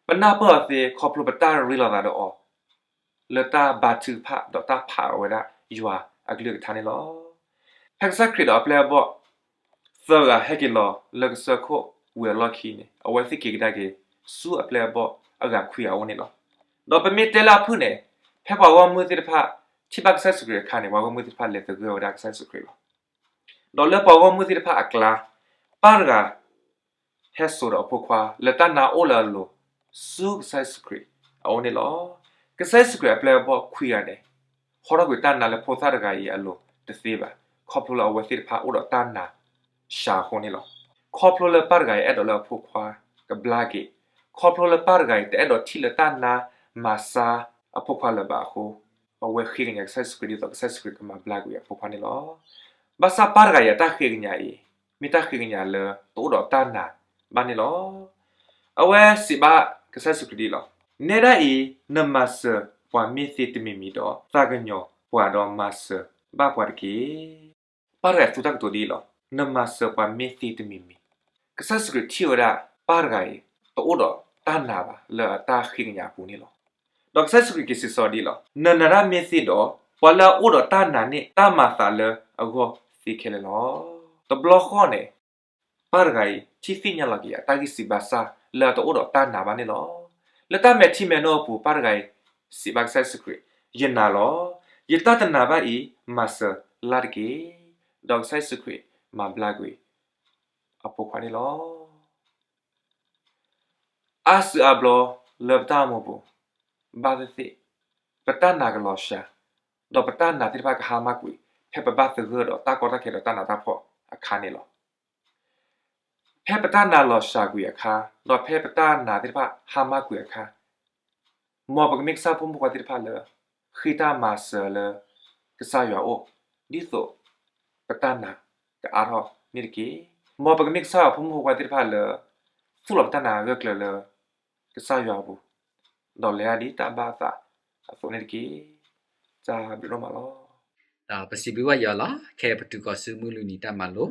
ပနၢ်ပၢၢ်အီၤသ့ ခီဖျိပတၢ်ရ့လိာ်သးဒီးအီၤ လၢတၢ်ဘါထုကဖၣ်ဒီးတၢ်ဖးအီၤဝဲဒၣ်ယွၤအကလုၢ်ကထါန့ၣ်လီၤ. ဖဲကစၢ်ခရံာ်ဒီးအပျဲၢ်အဘီၣ် သၢဂၤဟဲက့ၤလီၤလၢကစၢၢ်ခိၣ်ဝံၤအလီၢ်ခံန့ၣ် အဝဲသ့ၣ်က့ၤကဒါက့ၤဆူအပျဲၢ်အဘီၣ်အဂၤခွံဂၤအအိၣ်န့ၣ်လီၤ. ဒီးပမ့ၢ်တဲလၢအဖုၣ်န့ၣ် ဖဲပှၤဂီၢ်မုၢ်သ့ၣ်တဖၣ် ထံၣ်ဘၣ်ကစၢ်ယ့ၣ်ၡူးခရံာ်အခါန့ၣ် ပှၤဂီၢ်မုၢ်သ့ၣ်တဖၣ်လဲၤသဂၢၢ်ဝဲဒၣ်ကစၢ်ယ့ၣ်ၡူးခရံာ်လီၤ. ဒီးလၢပှၤဂီၢ်မုၢ်သ့ၣ်တဖၣ်အကျါ ပၢ်တဂၤ ဟဲစိာ်ဒီးအဖိခွါ လၢတၢ်နါအိၣ်လၢအလိၤ ဆူကစၢ်ယ့ၣ်ၡူးခရံာ်အအိၣ်န့ၣ်လီၤ. ကစၢ်ယ့ၣ်ၡူးခရံာ်အပျဲၢ်အဘီၣ်ခွံဂၤန့ၣ် ဟီထီၣ်ကွံာ်တၢ်နါလၢဖိသၣ်တဂၤအံၤအလိၤတသ့ဘၣ်. ခီဖျိလၢအဝဲသ့ၣ်တဖၣ်အိၣ်ဒီးတၢ်နါစှၤအဃိန့ၣ်လီၤ. ခီဖျိလၢပၢ်တဂၤအံၤအဲၣ်ဒိးလၢအဖိခွါကဘျါက့ၤ, ခီဖျိလၢပၢ်တဂၤအံၤ တအဲၣ်ဒိးထံၣ်လၢတၢ်နါမၤစၢ်အဖိခွါလၢၤဘၣ်အဃိ အဝဲဃ့ကညးကစၢ်ယ့ၣ်ၡူးခရံာ်ဒ်သိးကစၢ်ယ့ၣ်ၡူးခရံာ်ကမၤဘျါကွံာ်အဖိခွါန့ၣ်လီၤ. ဘၣ်ဆၣ်ပၢ်တဂၤအံၤအတၢ်ဃ့ကညးအံၤ မ့ၢ်တၢ်ဃ့ကညးလၢတအိၣ်ဒီးတၢ်နါဘၣ်န့ၣ်လီၤ. အဝဲစံးဘၣ်ကစၢ်ယ့ၣ်ၡူးခရံာ်ဒ်အံၤလီၤ. နဲဒၣ်အံၤ နမၤစၢၤပှၤမ့ၢ်သ့တမံၤမံၤဒီး သးကညီၤပှၤဒီးမၤစၢၤဘၣ်ပှၤတက့ၢ်. ပၢ်တဂၤအံၤသူတၢ်ကတိၤဒ်အံၤလီၤ. နမၤစၢၤပှၤမ့ၢ်သ့တမံၤမံၤ, ကစၢ်ယ့ၣ်ၡူးခရံာ်ထံၣ်ဝဲဒၣ်ပၢ်တဂၤအံၤ တအိၣ်ဒီးတၢ်နါဘၣ်လၢအတၢ်ဃ့ကညးအပူၤန့ၣ်လီၤ. ဒီးကစၢ်ယ့ၣ်ၡူးခရံာ်က့ၤစံးဆၢဒ်အံၤလီၤ. နနာ်ဒၣ်မ့ၢ်သ့ဒီး ပှၤလၢအအိၣ်ဒီးတၢ်နါန့ၣ် တၢ်မၤသးလၢအဂီၢ်သ့ခဲလၢာ်လီၤ. တဘျီဃီန့ၣ် ပၢ်တဂၤအံၤ ထံၣ်သ့ၣ်ညါလီၤက့ၤအတၢ်ဂံၢ်စံးဘၣ်ဆၣ်လၢအတအိၣ်ဒီးတၢ်နါဘၣ်န့ၣ်လီၤ. လၢတၢ်မဲာ်ထံမဲာ်နိအပူၤ ပၢ်တဂၤအံၤ စံးဘၣ်ကစၢ်ယ့ၣ်ၡူးခရံာ်, ယနာ်လီၤ. ယတၢ်တနါဘၣ်အံၤ မၤစၢၤလၢ်တက့ၢ်. ဒီးကစၢ်ယ့ၣ်ၡူးခရံာ်မၤဘျါကွံာ်အဖိခွါန့ၣ်လီၤ. အါစုအါဘျီလၢပတၢ်အိၣ်မူပူၤ ဘၣ်သ့ၣ်သ့ၣ် ပတၢ်နာ်ကလီၤစှၤ, ဒီးပတၢ်နာ်သ့ၣ်တဖၣ်ကဟါမၢ်ကွံာ် ဖဲပဘၣ်သဂၢၢ်ဒီးတၢ်ကီတၢ်ခဲဒီးတၢ်နးတၢ်ဖှီၣ်အခါန့ၣ်လီၤ. ဖဲပတၢ်နာ်လီၤစှၤကွံာ်အခါ, ဒီးဖဲပတၢ်နာ်သ့ၣ်တဖၣ်ဟါမၢ်ကွံာ်အခါ, မ်ပကမ့ၢ်ကစၢ်ဖိမုၣ်ဖိခွါသ့ၣ်တဖၣ်လၢ ဃ့တၢ်မၤစၢၤလၢကစၢ်ယွၤအအိၣ်, ဒ်သိးပတၢ်နာ်ကအါထီၣ်န့ၣ်တက့ၢ်. မ်ပကမ့ၢ်ကစၢ်ယွၤဖိမုၣ်ဖိခွါသ့ၣ်တဖၣ်လၢ သူၣ်လီၤပတၢ်နာ်ဂၢၢ်ကျၢၤလၢကစၢ်ယွၤအပူၤ, ဒီးလဲၤတၢ်ဒ်တၢ်ဘၣ်အသးအသိးန့ၣ်တက့ၢ်. တၢ်ဘျုးဒိၣ်မးလီၤ. ဒီးပစံးဘျုးဘၣ်ယွၤလီၤ. ခဲအံၤပတုၤဃီၤဆူမုၢ်လွံၢ်နံၤတၢ်မၤလိ,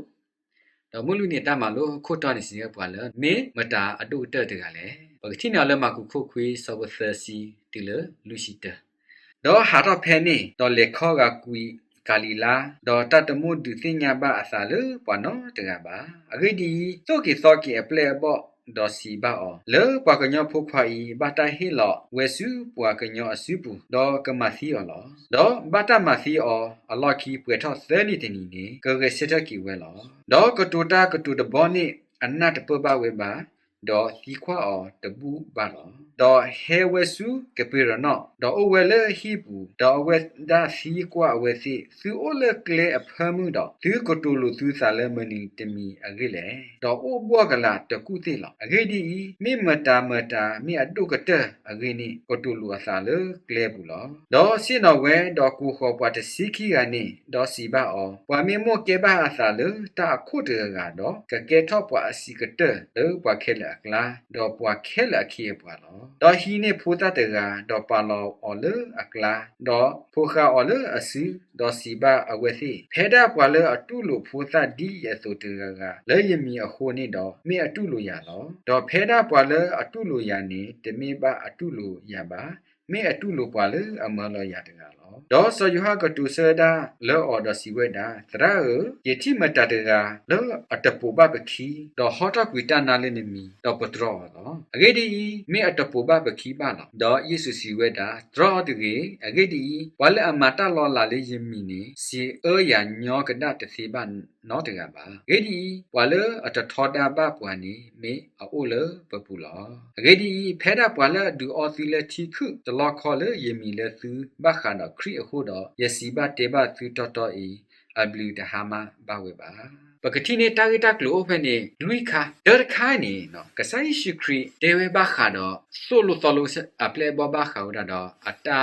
ဒီးမုၢ်လွံၢ်နံၤတၢ်မၤလိအခိၣ်တီန့ၣ် စံးဆၢပှၤလၢ မ့ၢ်မတၤအဒိၣ်ကတၢၢ်တဂၤလဲၣ်. ပကထံၣ်န့ၢ်အီၤလၢမၢ်ကူးခိၣ်ခွံ ဆၢဖိသၢဆံတုၤလၢလွံၢ်ဆံတၢ, ဒီးဟးထီၣ်ဖဲန့ၣ်, ဒီးလဲၤခီဂာ်ကွံာ်ကၤလံၤလါ, ဒီးတၢ်တမိၣ်ဒုးသ့ၣ်ညါဘၣ်အသးလၢပှၤနီတဂၤဘၣ်. အဂ့ၢ်ဒ်အံၤ, သိၣ်က့ၤသီက့ၤအပျဲၢ်အဘီၣ်, ဒီးစံးဘၣ်အီၤ, လၢပှၤကညီဖိခွါအံၤ ဘၣ်တၢ်ဟ့ၣ်လီၤဝဲဆူပှၤကညီအစုပူၤ, ဒီးကမၤသံအီၤလီၤ. ဒီးဘၣ်တၢ်မၤသံအီၤအလီၢ်ခံ ပှဲၤထီၣ်သၢနံၣ်တနံၤန့ၣ် ကဂဲၤဆၢထၢၣ်က့ၤဝဲလီၤ. ဒီးကတိၤတၢ်ကတိၤတဘီန့ၣ် အနၢ်တပၢၢ်ဘၣ်ဝဲဘၣ်, ဒီးသံကွၢ်အီၤတဘူၣ်ဘၣ်လီၤ. ဒီးဟဲဝဲဆူကပ့းရနီၣ်, ဒီးအိၣ်ဝဲလၢအဟံၣ်ပူၤ, ဒီးအဝဲဒၣ်သံကွၢ်အဝဲသ့ၣ်, သုအိၣ်လၢကျဲအဖၢမုၢ်ဒီး သုကတိၤလိာ်သုသးလၢမနုၤတမံၤအဂ့ၢ်လဲၣ်. ဒီးအိၣ်ဘှီၣ်ကလာ်တကူၣ်သ့ၣ်လီၤ. အဂ့ၢ်ဒ်အံၤ, မ့ၢ်မတၤမတၤမ့ၢ်အဒိၣ်ကတၢၢ်အဂ့ၢ်န့ၣ် ကတိၤလိာ်အသးလၢကျဲပူၤလီၤ. ဒီးဆ့ၣ်နီၤဝဲ, ဒီးကိးဃီၤပှၤတဆံခံဂၤန့ၣ်, ဒီးစံးဘၣ်အီၤ, ပှၤမ့ၢ်မိၣ်ကဲဘၣ်အသးလၢတၢ်အခိၣ်တဂၤဂၤဒီး, ကကဲထီၣ်ပှၤအဆံးကတၢၢ်လၢပှၤခဲလၢာ်အကျါ, ဒီးပှၤခဲလၢာ်အခ့အပှၤလီၤ. ဒီးဟံးန့ၢ်ဖိသၣ်တဂၤ, ဒီးပာ်လီၤအီၤလၢအကျါ, ဒီးဖိဃါအီၤလၢအစု, ဒီးစံးဘၣ်အဝဲသ့ၣ်, ဖဲဒၣ်ပှၤလၢအတူၢ်လိာ်ဖိသၣ်ဒ်အသိးတဂၤဂၤ လၢယမံၤအဃိန့ၣ်ဒီး, မ့ၢ်အတူၢ်လိာ်ယၤလီၤ. ဒီးဖဲဒၣ်ပှၤလၢအတူၢ်လိာ်ယၤန့ၣ် တမ့ၢ်ဘၣ်အတူၢ်လိာ်ယၤဘၣ်, မ့ၢ်အတူၢ်လိာ်ပှၤလၢအမၢလီၤယၤတဂၤလီၤ. ဒီးစီၤယိၤဟၣ်ကတိၤဆၢဒၣ်လၢအီၤဒီးစံးဝဲဒၣ်, သရၣ်ဧၢ, ယထံၣ်မတၤတဂၤလၢအတပိာ်ဘၣ်ပခံ, ဒီးဟီထီၣ်ကွံာ်တၢ်နါလၢနမံၤ, ဒီးပတြီအီၤလီၤ. အဂ့ၢ်ဒ်အံၤ, မ့ၢ်အတပိာ်ဘၣ်ပခံဘၣ်လီၤ. ဒီးယ့ၣ်ၡူးစံးဝဲဒၣ်, တြီအီၤတဂ့ၤ. အဂ့ၢ်ဒ်အံၤ, ပှၤလၢအမၤတၢ်လီၤလးလၢယမံၤန့ၣ် စံးအၢယၤညီကဒၣ်တသ့ဘၣ်နီတဂၤဘၣ်. အဂ့ၢ်ဒ်အံၤ, ပှၤလၢအတထီဒါဘၣ်ပှၤန့ၣ် မ့ၢ်အအိၣ်လၢပပူၤလီၤ. အဂ့ၢ်ဒ်အံၤ, ဖဲဒၣ်ပှၤလၢအဒုးအီသုလၢထံခုၣ်တလီၢ်ခီလၢယမံၤလၢသုဘၣ်ဃးဒီးခရံာ်အဃိဒီး, ယစံးဘၣ်တဲဘၣ်သုတီတီအံၤ, အဘျုးတဟါမၢ်ဘၣ်ဝဲဘၣ်. ပကထံၣ်န့ၢ်တၢ်ဂ့ၢ်တၢ်ကျိၤအိၣ်ဖဲန့ၣ်လွံၢ်ခါ, တၢတခါန့ၣ်, ကစၢ်ယ့ၣ်ၡူးခရံာ်တဲဝဲဘၣ်ဃးဒီး သိၣ်လိသီလိအပျဲၢ်အဘီၣ်ဘၣ်ဃးဝဲဒၣ်ဒီးအတၢ်သံ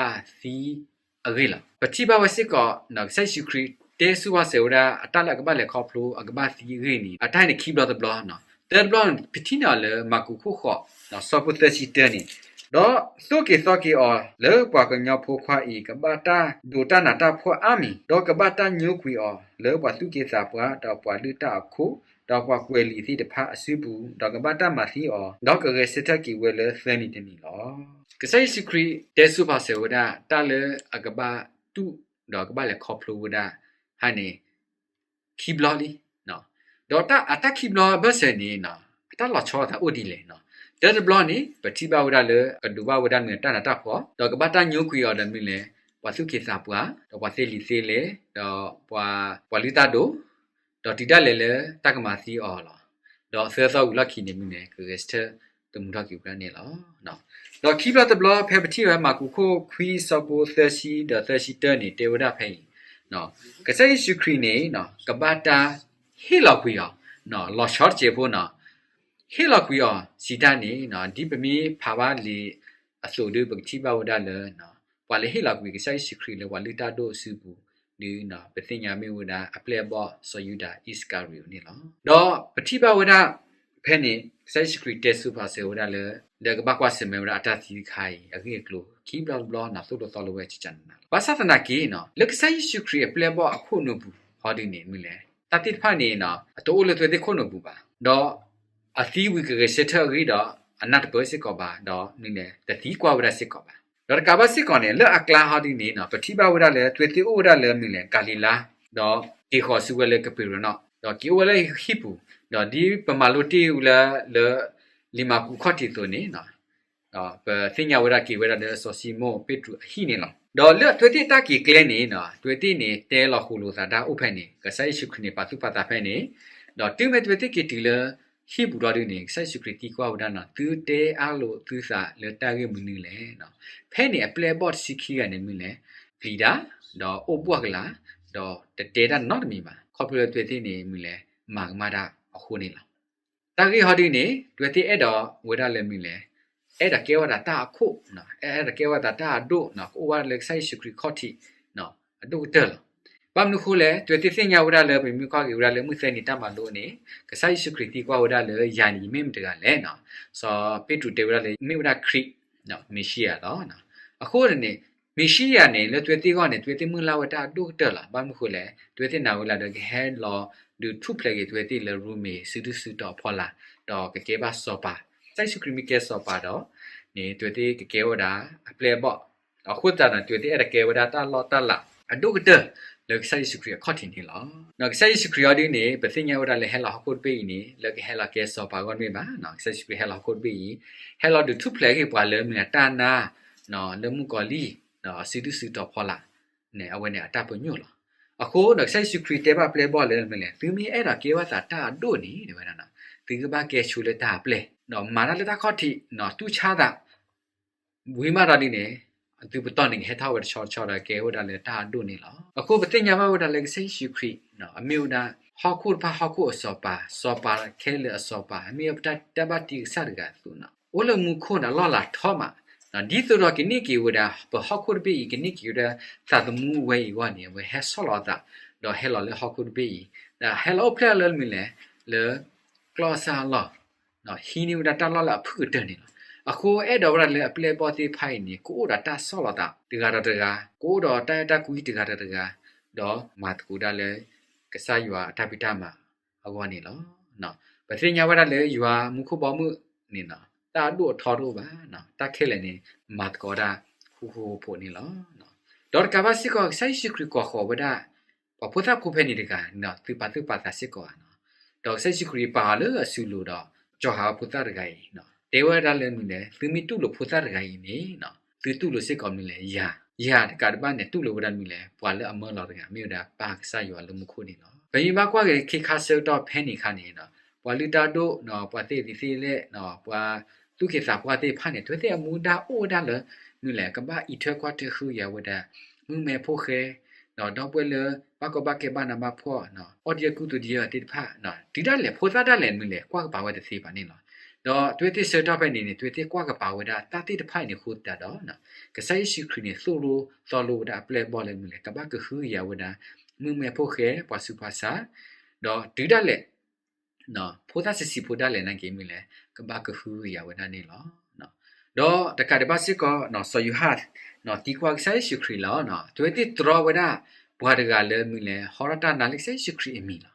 အဂ့ၢ်လီၤ. ပထံၣ်ဘၣ်ဝဲစ့ၢ်ကီး ကစၢ်ယ့ၣ်ၡူးခရံာ် တဲဆူပှၤစဲးဝဲဒၣ် အတၢ်လၢအကဘၣ်လဲၤခီဖျိ အကဘၣ်သံအဂ့ၢ်န့ၣ် အတၢ်န့ၣ်ခံဘျီတဘျီနီၤ. တၢ်တဘျီန့ၣ် ပထံၣ်န့ၢ်အီၤလၢ မၢ်ကူးခိၣ်ဃိး ဆၢဖိသၢဆံတၢန့ၣ်, ဒီးသိၣ်က့ၤသီက့ၤအီၤလၢပှၤကညီဖိခွါအံၤ ကဘၣ်တၢ်ဒိးတၢ်နးတၢ်ဖှီၣ်အါမံၤ, ဒီးကဘၣ်တၢ်ညိကွံာ်အီၤလၢပှၤသူၣ်က့သးပှၢ် ဒီးပှၤလုၢ်တၢ်အခိၣ်, ဒီးပှၤကွဲးလံာ်သ့ၣ်တဖၣ်အစုပူၤ, ဒီးကဘၣ်တၢ်မၤသံအီၤ, ဒီးကဂဲၤဆၢထၢၣ်က့ၤဝဲလၢသၢနံၤတနံၤလီၤ. ကစၢ်ယ့ၣ်ၡူးခရံာ်တဲဆူပှၤစဲးဝဲဒၣ် တၢ်လၢအကဘၣ်တူၢ် ဒီးကဘၣ်လဲၤခီဖျိဝဲဒၣ်ဟါန့ၣ် ခံဘျီလံ. ဒီးအတၢ်ခံဘျီဘၢၣ်စၢၤန့ၣ် အတၢ်လီၤဆီအသးအိၣ်ဒ်လဲၣ်. တၢ်တဘျီန့ၣ် ပထံၣ်ဘၣ်ဝဲဒၣ်လၢ ကဒိးဘၣ်ဝဲဒၣ်မ့ၢ်တၢ်နးတၢ်ဖှီၣ်, ဒီးကဘၣ်တၢ်ညိကွံာ်အီၤဒီးမနုၤလဲၣ်, ပှၤသူၣ်က့သးပှၢ်, ဒီးပှၤသ့လံာ်သ့လဲၢ်, ဒီးပှၤလုၢ်တၢ်ဒိၣ်, ဒီးတုၤဒၣ်လဲာ်လၢတၢ်ကမၤသံအီၤလီၤ. ဒီးသၢသီဝံၤလီၢ်ခံန့ၣ်မနုၤလဲၣ် ကဂဲၤဆၢထၢၣ်သမူထီၣ်က့ၤဝဲဒၣ်န့ၣ်လီၤ. ဒီးခံဘျီတဘျီဖဲပထံၣ်ဝဲမၢ်ကူးခိၣ်ခွံဆၢဖိသၢဆံဒီးသၢဆံတၢန့ၣ် တဲဝဲဒၣ်ဖဲအံၤ, ကစၢ်ယ့ၣ်ၡူးခရံာ်န့ၣ် ကဘၣ်တၢ်ဟ့ၣ်လီၤကွံာ်အီၤ, လီၤဆီတစဲးဖိနီၤ, ဟ့ၣ်လီၤကွံာ်အီၤစံးတၢ်န့ၣ် ဒ်ပမ့ၢ်ဖးဘၣ်လံာ်အသိးဒီး ပကထံၣ်ဘၣ်ဝဲဒၣ်လၢ ပှၤလၢဟ့ၣ်လီၤကွံာ်ကစၢ်ယ့ၣ်ၡူးခရံာ်လၢပှၤလုၢ်တၢ်ဒိၣ်အစုပူၤဒီး ပသ့ၣ်ညါမ့ၢ်ဝဲဒၣ်အပျဲၢ်အဘီၣ်စီၤယူဒၤအံၣ်စကၤရံၤအိၣ်န့ၣ်လီၤ. ဒီးပထံၣ်ဘၣ်ဝဲဒၣ်ဖဲန့ၣ် ကစၢ်ယ့ၣ်ၡူးခရံာ်တဲဆူပှၤစဲးဝဲဒၣ်လၢ လၢကဘၣ်ကွၢ်ဆၢၣ်မဲာ်ဝဲဒၣ်အတၢ်သံတခါအံၤ အဂ့ၢ်အကျိၤ ခံဘျီတဘျီနီၤ သိၣ်လိသီလိဝဲကကနၤလီၤ. ဘၣ်ဆၣ်သနာ်က့နီၤ လၢကစၢ်ယ့ၣ်ၡူးခရံာ်အပျဲၢ်အဘီၣ်အခိၣ်နူာ်ပူၤဟီဒုန့ၣ် မနုၤလဲၣ်, တၢ်သ့ၣ်တဖၣ်န့ၣ် အတအိၣ်လၢအဝဲသ့ၣ်ခိၣ်နူာ်ပူၤဘၣ်. ဒီးအသံဝံၤကဂဲၤဆၢထၢၣ်အဂ့ၢ်ဒီး အနၢ်တပၢၢ်စ့ၢ်ကီးဘၣ်, ဒီးမနုၤလဲၣ် တသံကွၢ်ဝဲဒၣ်စ့ၢ်ကီးဘၣ်. ဒီးတကးဘၣ်စ့ၢ်ကီးန့ၣ် လၢအကျါဟီဒုန့ၣ် ပထံၣ်ဘၣ်ဝဲဒၣ်လၢ အဝဲသ့ၣ်အိၣ်ဝဲဒၣ်လၢမနုၤလဲၣ် ကၤလံၤလါ, ဒီးက့ၤဃီၤဆူဝဲလၢကပ့းရနီၣ်, ဒီးက့ၤအိၣ်ဝဲလၢဟံၣ်ပူၤ, ဒီးဒ်ပမၤလိတ့ၢ်ဝဲလၢ လၢလံာ်မၢ်ကူးအခီၣ်ထံးအသိးန့ၣ် ပသ့ၣ်ညါဝဲဒၣ်က့ၤဝဲဒၣ်လၢစီၤၡံမိၣ်ပ့းတရူးအဟံၣ်န့ၣ်လီၤ. ဒီးလၢအဝဲသ့ၣ်အတၢ်က့ၤကျဲန့ၣ် အဝဲသ့ၣ်န့ၣ် တဲလီၤဃိာ်လိာ်သးတၢ်အိၣ်ဖဲန့ၣ် ကစၢ်ယ့ၣ်ၡူးခရံာ်န့ၣ် ပာ်သူၣ်ပာ်သးဖဲန့ၣ်, ဒီးတုၤမ့ၢ်အဝဲသ့ၣ်က့ၤတုၤလၢဟံၣ်ပူၤဒီးဒုန့ၣ် ကစၢ်ယ့ၣ်ၡူးခရံာ်သံကွၢ်ဝဲဒၣ်နီၤ သုတဲအၢၣ်လီၤသုသးလၢတၢ်ဂ့ၢ်မနုၤလဲၣ်. ဖဲန့ၣ်အပျဲၢ်အဘီၣ်တဆံခံဂၤန့ၣ်မနုၤလဲၣ် ပျံၤတၢ်, ဒီးအိၣ်ဘှီၣ်ကလာ်, ဒီးတတဲတၢ်နီတမံၤဘၣ်. ခီဖျိလၢအဝဲသ့ၣ်န့ၣ်မနုၤလဲၣ် မၤကမၣ်တၢ်အဃိန့ၣ်လီၤ. တၢ်ဂ့ၢ်ဟီဒုန့ၣ် အဝဲသ့ၣ်အဲၣ်ဒိးဝဲဒၣ်လၢမနုၤလဲၣ်, အဲၣ်ဒိးကဲထီၣ်ဝဲဒၣ်တၢ်အခိၣ်, အဲၣ်ဒိးကဲထီၣ်ဝဲဒၣ်တၢ်အဒိၣ်, ကအိၣ်ဝဲဒၣ်လၢကစၢ်ယ့ၣ်ၡူးခရံာ်အခီၣ်ထံးအဒိၣ်ကတၢၢ်လီၤ. ဘၣ်မနုၤအဃိလဲၣ်, အဝဲသ့ၣ်သ့ၣ်ညါဝဲဒၣ်လၢ ပမ့ၢ်ကွၢ်က့ၤဝဲဒၣ်လၢမုၢ်သၢနံၤတၢ်မၤလိန့ၣ် ကစၢ်ယ့ၣ်ၡူးခရံာ်သံကွၢ်ဝဲဒၣ်လၢ ယၤန့ၣ် ယမ့ၢ်မတဂၤလဲၣ်. စီၤပ့းတရူးတဲဝဲဒၣ်လၢ မ့ၢ်ဝဲဒၣ်ခရံာ်, မ့ၤၡံယၤလီၤ. အဃိန့ၣ် မ့ၤၡံယၤန့ၣ် လၢအဝဲသ့ၣ်အဂီၢ်န့ၣ် အဝဲသ့ၣ်မုၢ်လၢ်ဝဲတၢ်အဒိၣ်ကတၢၢ်လီၤ. ဘၣ်မနုၤအဃိလဲၣ်, အဝဲသ့ၣ်နာ်ဝဲလၢဒီးကဟဲလီၤဒုးထူၣ်ဖျဲးက့ၤအဝဲသ့ၣ်လၢရိမ့ၤ စုဒုၣ်စုတီၤအဖီလာ်, ဒီးကကဲဘၣ်စီၤပၤ, ကစၢ်ယ့ၣ်ၡူးခရံာ်မ့ၢ်ကဲစီၤပၤဒီး န့ၣ် အဝဲသ့ၣ်ကကဲဝဲဒၣ်အပျဲၢ်အဘီၣ်, အဃိသတးဒီး အဝဲသ့ၣ်အဲၣ်ဒိးကဲဝဲဒၣ်တၢ်လီၢ်တၢ်လၤအဒိၣ်ကတၢၢ် လၢကစၢ်ယ့ၣ်ၡူးခရံာ်အခီၣ်ထံးန့ၣ်လီၤ. ဒီးကစၢ်ယ့ၣ်ၡူးခရံာ်အီၤဒုန့ၣ် ပသ့ၣ်ညါဝဲဒၣ်လၢဟဲလီၤဟီၣ်ခိၣ်တဘ့ၣ်အံၤန့ၣ် လၢကဟဲလီၤကဲစီၤပၤအဂီၢ်တမ့ၢ်ဘၣ်. ကစၢ်ယ့ၣ်ၡူးခရံာ်ဟဲလီၤဟီၣ်ခိၣ်တဘ့ၣ်အံၤ ဟဲလီၤဒုးထူၣ်ဖျဲးက့ၤပှၤလၢမ့ၢ်တၢ်နါ လၢမုၣ်ကီၤလံၢ် စုဒုၣ်စုတီၤဖီလာ်န့ၣ် အဝဲန့ၣ်အတၢ်ပညိၣ်လီၤ. အဃိဒီး ကစၢ်ယ့ၣ်ၡူးခရံာ်တဲဘၣ်ပျဲၢ်အဘီၣ်လၢမနုၤလဲၣ်, သုမ့ၢ်အဲၣ်ဒိးကဲဘၣ်သးတၢ်အဒိၣ်န့ၣ် တဲဝဲဒၣ်, သုကဘၣ်ကဲဆိလၢတၢ်အပျဲၢ်, ဒီးမၤတၢ်လၢတၢ်ခီၣ်ထံး, တူၢ်ဆါသး ဝံၤမးဒီးဒ်န့ၣ် သုပတီၢ်န့ၣ်ကဟဲထီၣ်ဝဲတဆီတဆီဒီးကဲဝဲဒၣ်လၢတၢ်အဒိၣ်န့ၣ်လီၤ. အဃိပသ့ၣ်ညါဘၣ်ဝဲဒၣ်လၢကစၢ်ယ့ၣ်ၡူးခရံာ် အမ့ၢ်ဝဲဒၣ် ဟီၣ်ခိၣ်တဖၣ်ဟီၣ်ခိၣ်အစီၤပၤ, စီၤပၤခဲလၢာ်အစီၤပၤ, အမ့ၢ်ဝဲဒၣ်တၢ်ဘၣ်တ့ကစၢ်တဂၤအသိးန့ၣ် အိၣ်လၢမူခိၣ်န့ၣ် အလီၢ်လၤထီမး, ဒ်သိးဒီးကန့ၢ်က့ၤဝဲဒၣ် ပဟီၣ်ခိၣ်တဘ့ၣ်အံၤ ကန့ၢ်က့ၤဝဲဒၣ်သးသမူဝဲအံၤအဂီၢ်န့ၣ် အဝဲဟဲဆီၣ်လီၤအသး ဒီးဟဲလီၤလၢဟီၣ်ခိၣ်တဘ့ၣ်အံၤ, ဒီးဟဲလီၤအိၣ်ဖျဲၣ်လၢမနုၤလဲၣ်, လၢကျီၢ်အဆၣ်အလီၢ် ဟံးန့ၢ်ဝဲဒၣ်တၢ်လီၢ်လၢအဖုၣ်ကတၢၢ်န့ၣ်လီၤ. အဃိအဲၣ်ဒိးဝဲဒၣ်လၢအပျဲၢ်အဘီၣ်သ့ၣ်တဖၣ်အံၤန့ၣ် ကအိၣ်ဒီးတၢ်ဆီၣ်လီၤသးတဂၤဒီးတဂၤ, ကအိၣ်ဒီးတၢ်အဲၣ်တၢ်ကွံတဂၤဒီးတဂၤ, ဒီးမၤသကိးဒၣ်လၢ ကစၢ်ယွၤအတၢ်ဖံးတၢ်မၤအဂီၢ်န့ၣ်လီၤ. ပသ့ၣ်ညါဝဲဒၣ်လၢယွၤမူခိၣ်ဘီမုၢ်န့ၣ် တၢ်အဒိၣ်အထီတအိၣ်ဘၣ်, တၢ်ခဲလၢာ်န့ၣ် မၤသကိးဒၣ်ဃူဃူဖိးဖိးန့ၣ်လီၤ. ဒီးတကးဘၣ်စ့ၢ်ကီး ကစၢ်ယ့ၣ်ၡူးခရံာ်ကိးဃီၤဝဲဒၣ် ပှၤဖိသၣ်ဖိဖဲန့ၣ်တဂၤန့ၣ် သုပာ်သူၣ်ပာ်သးစ့ၢ်ကီးဧါ. ဒီးကစၢ်ယ့ၣ်ၡူးခရံာ်ပာ်အီၤလၢအစုလိၤဒီး ကၠီၤဟးဖိသၣ်တဂၤအံၤ တဲဝဲဒၣ်လၢမနုၤလဲၣ်, သုမ့ၢ်တူၢ်လိာ်ဖိသၣ်တဂၤအံၤန့ၣ် သုတူၢ်လိာ်စ့ၢ်ကီးမနုၤလဲၣ်, ယၤ, ယၤတကးဒံးဘၣ်န့ၣ် တူၢ်လိာ်ဝဲဒၣ်မနုၤလဲၣ်, ပှၤလၢအမၢလီၤတဂၤ မ့ၢ်ဝဲဒၣ်ပၢ်ကစၢ်ယွၤလၢမူခိၣ်န့ၣ်လီၤ. ပမ့ၢ်ဘၣ်ကွၢ်က့ၤခ့ခါဆၢကတီၢ်ဖဲန့ၣ်အခါန့ၣ် ပှၤလုၢ်တၢ်ဒိၣ်, ပှၤသ့ၣ်လံၤသ့ၣ်လဲၢ်, ပှၤသူၣ်က့သးပှၢ်သ့ၣ်တဖၣ်န့ၣ် အဝဲသ့ၣ်အမူဒါအိၣ်ဝဲဒၣ်လၢ မနုၤလဲၣ်, ကဘၣ်အံးထွဲကွၢ်ထွဲဃုကယၤဝဲဒၣ် မုၣ်ကမဲဖိဃဲ ဒီးဒီပုၢ်ဝဲၢ်လၢ ဘၣ်ကီဘၣ်ခဲဘၣ်နးဘၣ်ဖှီၣ် အီၣ်ဒံးကူသူဒံးသ့ၣ်တဖၣ် တုၤဒၣ်လဲာ်ဖိသၣ်ဒၣ်လဲာ်မနုၤလဲၣ် ကွၢ်ကပၤဝဲတသ့ဘၣ်န့ၣ်လီၤ. ဒီးအဝဲသ့ၣ်ဆၢကတီၢ်ဖဲန့ၣ်န့ၣ် အဝဲသ့ၣ်ကွၢ်ကပၤဝဲဒၣ်တၢ်သ့ၣ်တဖၣ်အံၤန့ၣ်အဃိသတးဒီး ကစၢ်ယ့ၣ်ၡူးခရံာ်န့ၣ် သိၣ်လိသီလိဝဲဒၣ်အပျဲၢ်အဘီၣ်လၢမနုၤလဲၣ်, ကဘၣ်ကဟုကယာ်ဝဲဒၣ် မုၣ်မဲဖိဃဲ ပှၤဆူးပှၤဆါ, ဒီးတုၤဒၣ်လဲာ် ဖိသၣ်ဆံးဆံးဖိဒၣ်လဲာ်နာ်က့မ့ၢ်လဲၣ် ကဘၣ်ကဟုကယာ်ဝဲဒၣ်န့ၣ်လီၤ. ဒီးတကးဒံးဘၣ်စ့ၢ်ကီး စီၤယိၤဟၣ် သံကွၢ်ကစၢ်ယ့ၣ်ၡူးခရံာ်လီၤ. အဝဲသ့ၣ်တြီဝဲဒၣ်ပှၤတဂၤလၢမနုၤလဲၣ် ဟီထီၣ်တၢ်နါလၢကစၢ်ယ့ၣ်ၡူးခရံာ်အမံၤလီၤ.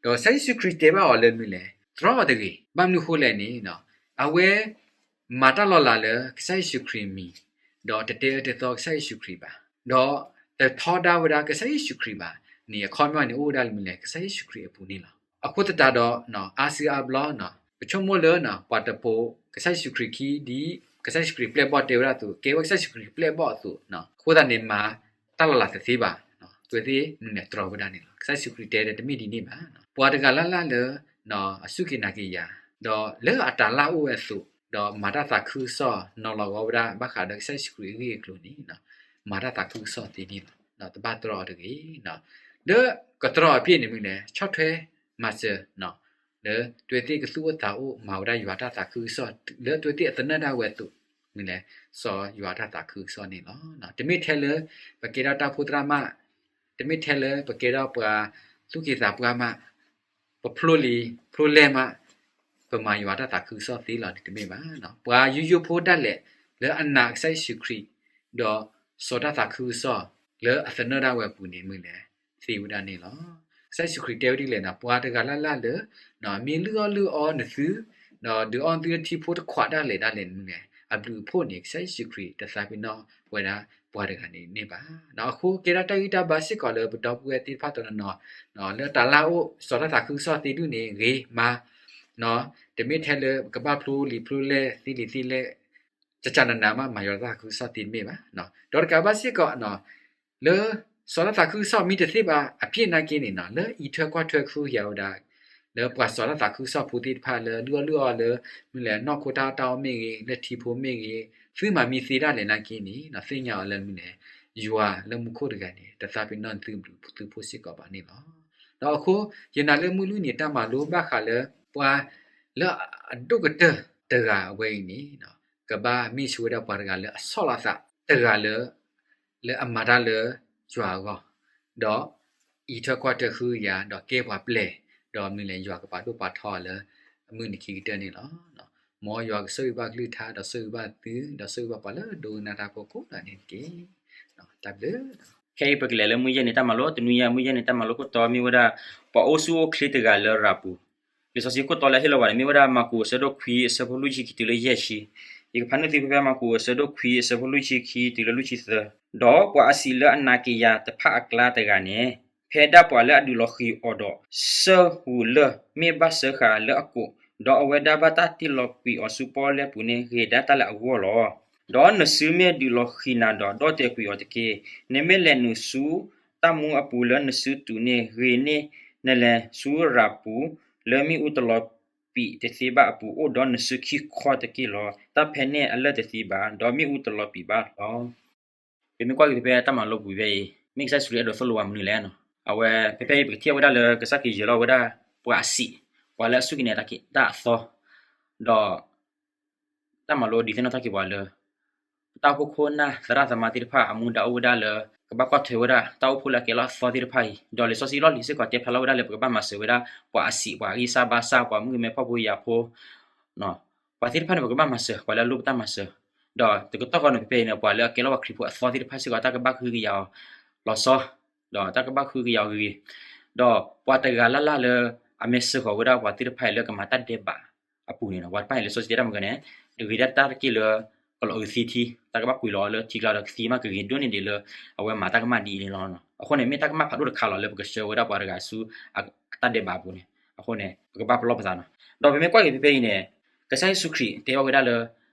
ဒီးကစၢ်ယ့ၣ်ၡူးခရံာ်တဲဘၣ်အီၤလၢမနုၤလဲၣ် တြီအီၤတဂ့ၤ. ဘၣ်မနုၤဃိလဲၣ်န့ၣ် အဝဲ မၤတၢ်လီၤလးလၢကစၢ်ယ့ၣ်ၡူးခရံာ်အမံၤ, ဒီးတတဲအၢတသီကစၢ်ယ့ၣ်ၡူးခရံာ်ဘၣ်, ဒီးတထီဒါဝဲဒၣ်ကစၢ်ယ့ၣ်ၡူးခရံာ်ဘၣ်န့ၣ် အခီပညီန့ၣ် အိၣ်ဝဲဒၣ်လၢမနုၤလဲၣ် ကစၢ်ယ့ၣ်ၡူးခရံာ်အပူၤန့ၣ်လီၤ. အဃိသတးဒီး အါစုအါဘျီ ပဆိကမိၣ်လၢ ပှၤတပိာ်ကစၢ်ယ့ၣ်ၡူးခရံာ်ခံ ဒ်ကစၢ်ယ့ၣ်ၡူးခရံာ်ပျဲၢ်ဘီၣ်တဲဝဲဒၣ်အသိး ကဲဝဲကစၢ်ယ့ၣ်ၡူးခရံာ်ပျဲၢ်ဘီၣ်အသိး အဃိသတးန့ၣ် မၤတၢ်လီၤလးတသ့ဘၣ်, အဝဲသ့ၣ်မနုၤလဲၣ်တြီဝဲဒၣ်န့ၣ်လီၤ. ကစၢ်ယ့ၣ်ၡူးခရံာ်တဲဒီးတမ့ၢ်ဒ်န့ၣ်ဘၣ်. ပှၤတဂၤလၢ်လၢ်လၢ အစူၢ်က့ၤနာ်က့ၤယၤ, ဒီးလၢအတၢ်လၢ်အိၣ်ဝဲအသိး, ဒီးမၤတၢ်သးခုကစီၣ် နီၤလီၤဂီၤဝဲဒၣ် ဘၣ်ဃးဒီးကစၢ်ယ့ၣ်ၡူးခရံာ်အဂ့ၢ်အကျိၤန့ၣ် မၤတၢ်သးခုကစီၣ်သ့န့ၣ်လီၤ. တဘၣ်တြီအီၤတဂ့ၤ. လၢကတြီအီၤအပျ့ၢ်န့ၣ်မနုၤလဲၣ် ဆီၣ်ထွဲမၤစၢၤ လၢအဝဲသ့ၣ်ကသူၣ်အိၣ်သးအိၣ် မၤဝဲဒၣ်ယွၤတၢ်သးခုကစီၣ် လၢအဝဲသ့ၣ်အသနၢၣ်ဒၣ်ဝဲအသိး မနုၤလဲၣ် စီၤယွၤတၢ်သးခုကစီၣ်န့ၣ်လီၤ. တမ့ၢ်ထဲလၢ ပကဲထီၣ်တၢ်အိၣ်ဖှိၣ်သရၣ်မး, တမ့ၢ်ထဲလၢပကဲထီၣ်ပှၤသူၣ်က့သးပှၢ်မး, ပဖျိလံာ်ဖျိလဲၢ်မး, ပမၤယွၤတၢ်သးခုကစီၣ်သ့လီၤန့ၣ်တမ့ၢ်ဘၣ်. ပှၤယိယိဖိဒၣ်လဲာ် လၢအနာ်ကစၢ်ယ့ၣ်ၡူးခရံာ် ဒီးစီၤတၢ်သးခုကစီၣ် လၢအသနၢၣ်ဒၣ်ဝဲအပူၤန့ၣ် မနုၤလဲၣ် သ့ဝဲဒၣ်န့ၣ်လီၤ. ကစၢ်ယ့ၣ်ၡူးခရံာ်တဲဝဲဒ်လဲၣ်န့ၣ် ပှၤတဂၤလၢ်လၢ်လၢ မ့ၢ်လုၢ်အီၣ်လုၢ်အီနသု, ဒီးဒုးအီနသုလၢထံဖိတခွးဒၣ်လဲာ်ဒၣ်လဲာ်န့ၣ် အဘျုးအဖှိၣ်န့ၣ် ကစၢ်ယ့ၣ်ၡူးခရံာ်တသးပ့ၤနီၣ်ဝဲဒၣ်ပှၤတဂၤန့ၣ်န့ၣ်ဘၣ်. အဃိကဲထီၣ်တၢ်ဂံၢ်တၢ်ဘါစ့ၢ်ကီးလၢပဒီပုၢ်ဝဲၢ်သ့ၣ်တဖၣ်တနီၤနီၤ လၢတၢ်လၢ်အိၣ် စီၤတၢ်သးခုကစီၣ်သ့ဒူၣ်န့ၣ် ဂ့ၤမး တမ့ၢ်ထဲလၢပကဘၣ်ဖျိလံာ်ဖျိလဲၢ်သ့လံာ်သ့လဲၢ် ကကနနၤမး မၤယွၤတၢ်သးခုကစီၣ်သ့တမ့ၢ်ဘၣ်. ဒီးတကးဘၣ်စ့ၢ်ကီး လၢစီၤတၢ်သးခုကစီၣ်မ့ၢ်တသ့ဘၣ်အပျ့ၢ်နာ်က့န့ၣ် လၢအံးထွဲကွၢ်ထွဲဃုကယၤဝဲဒၣ် လၢပှၤစီၤတၢ်သးခုကစီၣ်ဖိသ့ၣ်တဖၣ်လၢလုၢ်အီၣ်လုၢ်အီလၢ မနုၤလဲၣ် နီၢ်ခိတၢ်အီၣ်တၢ်အီမ့ၢ်ဂ့ၤ လၢထံဖိမ့ၢ်ဂ့ၤ သုမၤမံသ့ဒၣ်လဲာ်နာ်က့န့ၣ် သ့ၣ်ညါအီၤလၢမနုၤလဲၣ် ယွၤလၢမူခိၣ်တဂၤန့ၣ် တသးပ့ၤနီၣ်သုဘျုးသုဖှိၣ်စ့ၢ်ကီးဘၣ်န့ၣ်လီၤ. ဒီးအဃိ ယနာ်လၢမုၢ်လွံၢ်နံၤတၢ်မၤလိဘၣ်ဃးလၢ ပှၤလၢအဒိၣ်ကတၢၢ်တဂၤအဝဲအံၤန့ၣ် ကဘၣ်မ့ၢ်ဆိဝဲဒၣ်ပှၤတဂၤလၢအဆီၣ်လီၤသးတဂၤလၢ လၢအမၤတၢ်လၢယွၤအဂီၢ်, ဒီးအံးထွဲကွၢ်ထွဲဃုကယၤ ဒီးကဲပှၤပျဲၢ်, ဒီးမနုၤလဲၣ် ယွၤကပာ်ဒိၣ်ပာ်ထီအီၤလၢအမုၢ်နံၤခံကတၢၢ်န့ၣ်လီၤ. မ်ယွၤကဆိၣ်ဂ့ၤဘၣ်ကလုၢ်ကထါ ဒီးဆိၣ်ဂ့ၤဘၣ်သု ဒီးဆိၣ်ဂ့ၤဘၣ်ပှၤလၢအဒိကနၣ်တၢ်ဖိကိးဂၤဒဲးန့ၣ်တက့ၢ်. တၢ်ဘျုး ခဲအံၤပကလဲၤလၢမုၢ်ယဲၢ်နံၤတၢ်မၤလိ တနွံညါမုၢ်ယဲၢ်နံၤတၢ်မၤလိခိၣ်တီ မ့ၢ်ဝဲဒၣ် ပှၤအိၣ်ဆူၣ်အိၣ်ချ့တဂၤလၢရၤပူၤ. လံာ်စီဆှံခိၣ်တီလၢဟ့ၣ်လီၤဘၣ်န့ၣ် မ့ၢ်ဝဲဒၣ်မၢ်ကူးအဆၢဒိၣ်ခွံအဆၢဖိလွံၢ်ဆံခံတုၤလၢယဲၢ်ဆံ. ယကဖးန့ၢ်သုဖဲဖဲမၢ်ကူးအဆၢဒိၣ်ခွံအဆၢဖိလွံၢ်ဆံခံတုၤလၢလွံၢ်ဆံသၢ. ဒီးပှၤအဆံးလၢအနာ်က့ၤယၤတဖၣ်အကျါတဂၤန့ၣ် ဖဲဒၣ်ပှၤလၢအဒုးလီၤဃံၤအီၤဒီး ဆၢၣ်ဧိၤလၢၢ် မ့ၢ်ဘၣ်စၢဃာ်လၢအကိာ်, ဒီးအဝဲဒၣ်ဘၣ်တၢ်တ့ၢ်လီၤကွံာ်အီၤဆူပီၣ်လဲၣ်ပူၤန့ၣ် ဂ့ၤဒၣ်တၢ်လၢအဂီၢ်လီၤ. ဒီးနစုမ့ၢ်ဒုးလီၤဃံၤနၤဒီး ဒီၣ်တဲာ်ကွံာ်အီၤတက့ၢ်. နမ့ၢ်လဲၤနုာ်ဆူတၢ်မူအပူၤလၢနစုတူာ်န့ၣ် ဂ့ၤန့ၢ်နလဲၤဆူရၤပူၤ လၢမ့ၣ်အူတလီၤပံာ်တသ့ဘၣ်အပူၤ အိၣ်ဒီးနစုခံခီတက့ၢ်လီၤ. တၢ်ဖဲန့ၣ်အလၢၢ်တသံဘၣ်, ဒီးမ့ၣ်အူတလီၤပံာ်ဘၣ်လီၤ. ပမ့ၢ်ကွၢ်က့ၤဖဲဖဲတၢ်မၤလိပူၤဖဲအံၤ မ့ၢ်ကစၢ်ယ့ၣ်ၡူးခရံာ်အဲၣ်ဒိးသိၣ်လိဝဲမနုၤလဲၣ်နီၤ. အဝဲဖဲဖဲအံၤ ပကထံၣ်ဝဲဒၣ်လၢကစၢ်ခရံာ်ယဲၤလီၤဝဲဒၣ် ပှၤအဆံး, ပှၤလၢအစူၢ်က့ၤနာ်က့ၤတၢ်အသီ, ဒီး တၢ်မၤလိဒုးသ့ၣ်နီၣ်ထီၣ်က့ၤပှၤလၢ ပတၢ်အိၣ်ဖှိၣ်ခိၣ်နၢ်သရၣ်သမါသ့ၣ်တဖၣ် အမူဒါအိၣ်ဝဲဒၣ်လၢ ကဘၣ်ကွၢ်ထွဲဝဲဒၣ် တၢ်အိၣ်ဖှိၣ်လၢအကဲလီၤအသီသ့ၣ်တဖၣ်အံၤ, ဒီးလံာ်စီဆှံလီၢ်လံၤစ့ၢ်ကီးတဲဖျါလီၤဝဲဒၣ်လၢ ပကဘၣ်မၤစၢၤဝဲဒၣ် ပှၤအဆံး ပှၤဂံၢ်စၢ်ဘါစၢ် ပှၤမုၣ်ကမဲဖှီၣ်ဖိယာ်ဖိ ပှၤသ့ၣ်တဖၣ်န့ၣ် ပကဘၣ်မၤစၢၤ ပှၤလၢအလိၣ်ပတၢ်မၤစၢၤ, ဒီးတကတီၢ်ဃီန့ၣ် ဖဲဖဲအံၤန့ၣ် ပှၤလၢအကဲလီၤပှၤခရံာ်ဖိအသီသ့ၣ်တဖၣ်စ့ၢ်ကီး တၢ်ကဘၣ်ကဟုကယာ်အီၤလီၤဆီ, ဒီးတၢ်ကဘၣ်ကဟုကယာ်အီၤဂ့ၤဂ့ၤ, ဒီးပှၤတဂၤလၢ်လၢ်လၢ အမ့ၢ်စၢဃီၤဝဲဒၣ်ပှၤသ့ၣ်တဖၣ်အံၤလၢကမၤတၢ်ဒဲးဘးအပူၤန့ၣ်နီၤ, ပှၤတဖၣ်န့ၣ် လံာ်စီဆှံတဲတၢ်မနုၤလဲၣ်န့ၣ် ဂ့ၤဒၣ်တၢ်တက့ၢ်လၢ ကလီၤအုးသံထံ, တၢ်ကဘၣ်ကွံာ်လီၤလၢထံကျါဒီးကသံမးကဂ့ၤဒိၣ်န့ၢ်ဒံးလၢ အဝဲမၤတၢ်ကမၣ်ဒ်အံၤန့ၣ်လီၤ. အဃိန့ၣ် မ့ၢ်တၢ်ကမၣ်ဖးဒိၣ်တခါလီၤလၢပကဆှၢဝဲဒၣ်ပှၤတဂၤဆူ အတၢ်ဒဲးဘးအပူၤန့ၣ်, အဃိန့ၣ် ပကဘၣ်ပလီၢ်ပသးနီၤ. ဒီးပမ့ၢ်ကွၢ်က့ၤဖဲဖဲအံၤန့ၣ် ကစၢ်ယ့ၣ်ၡူးခရံာ်တဲဘၣ်ဝဲဒၣ်လၢ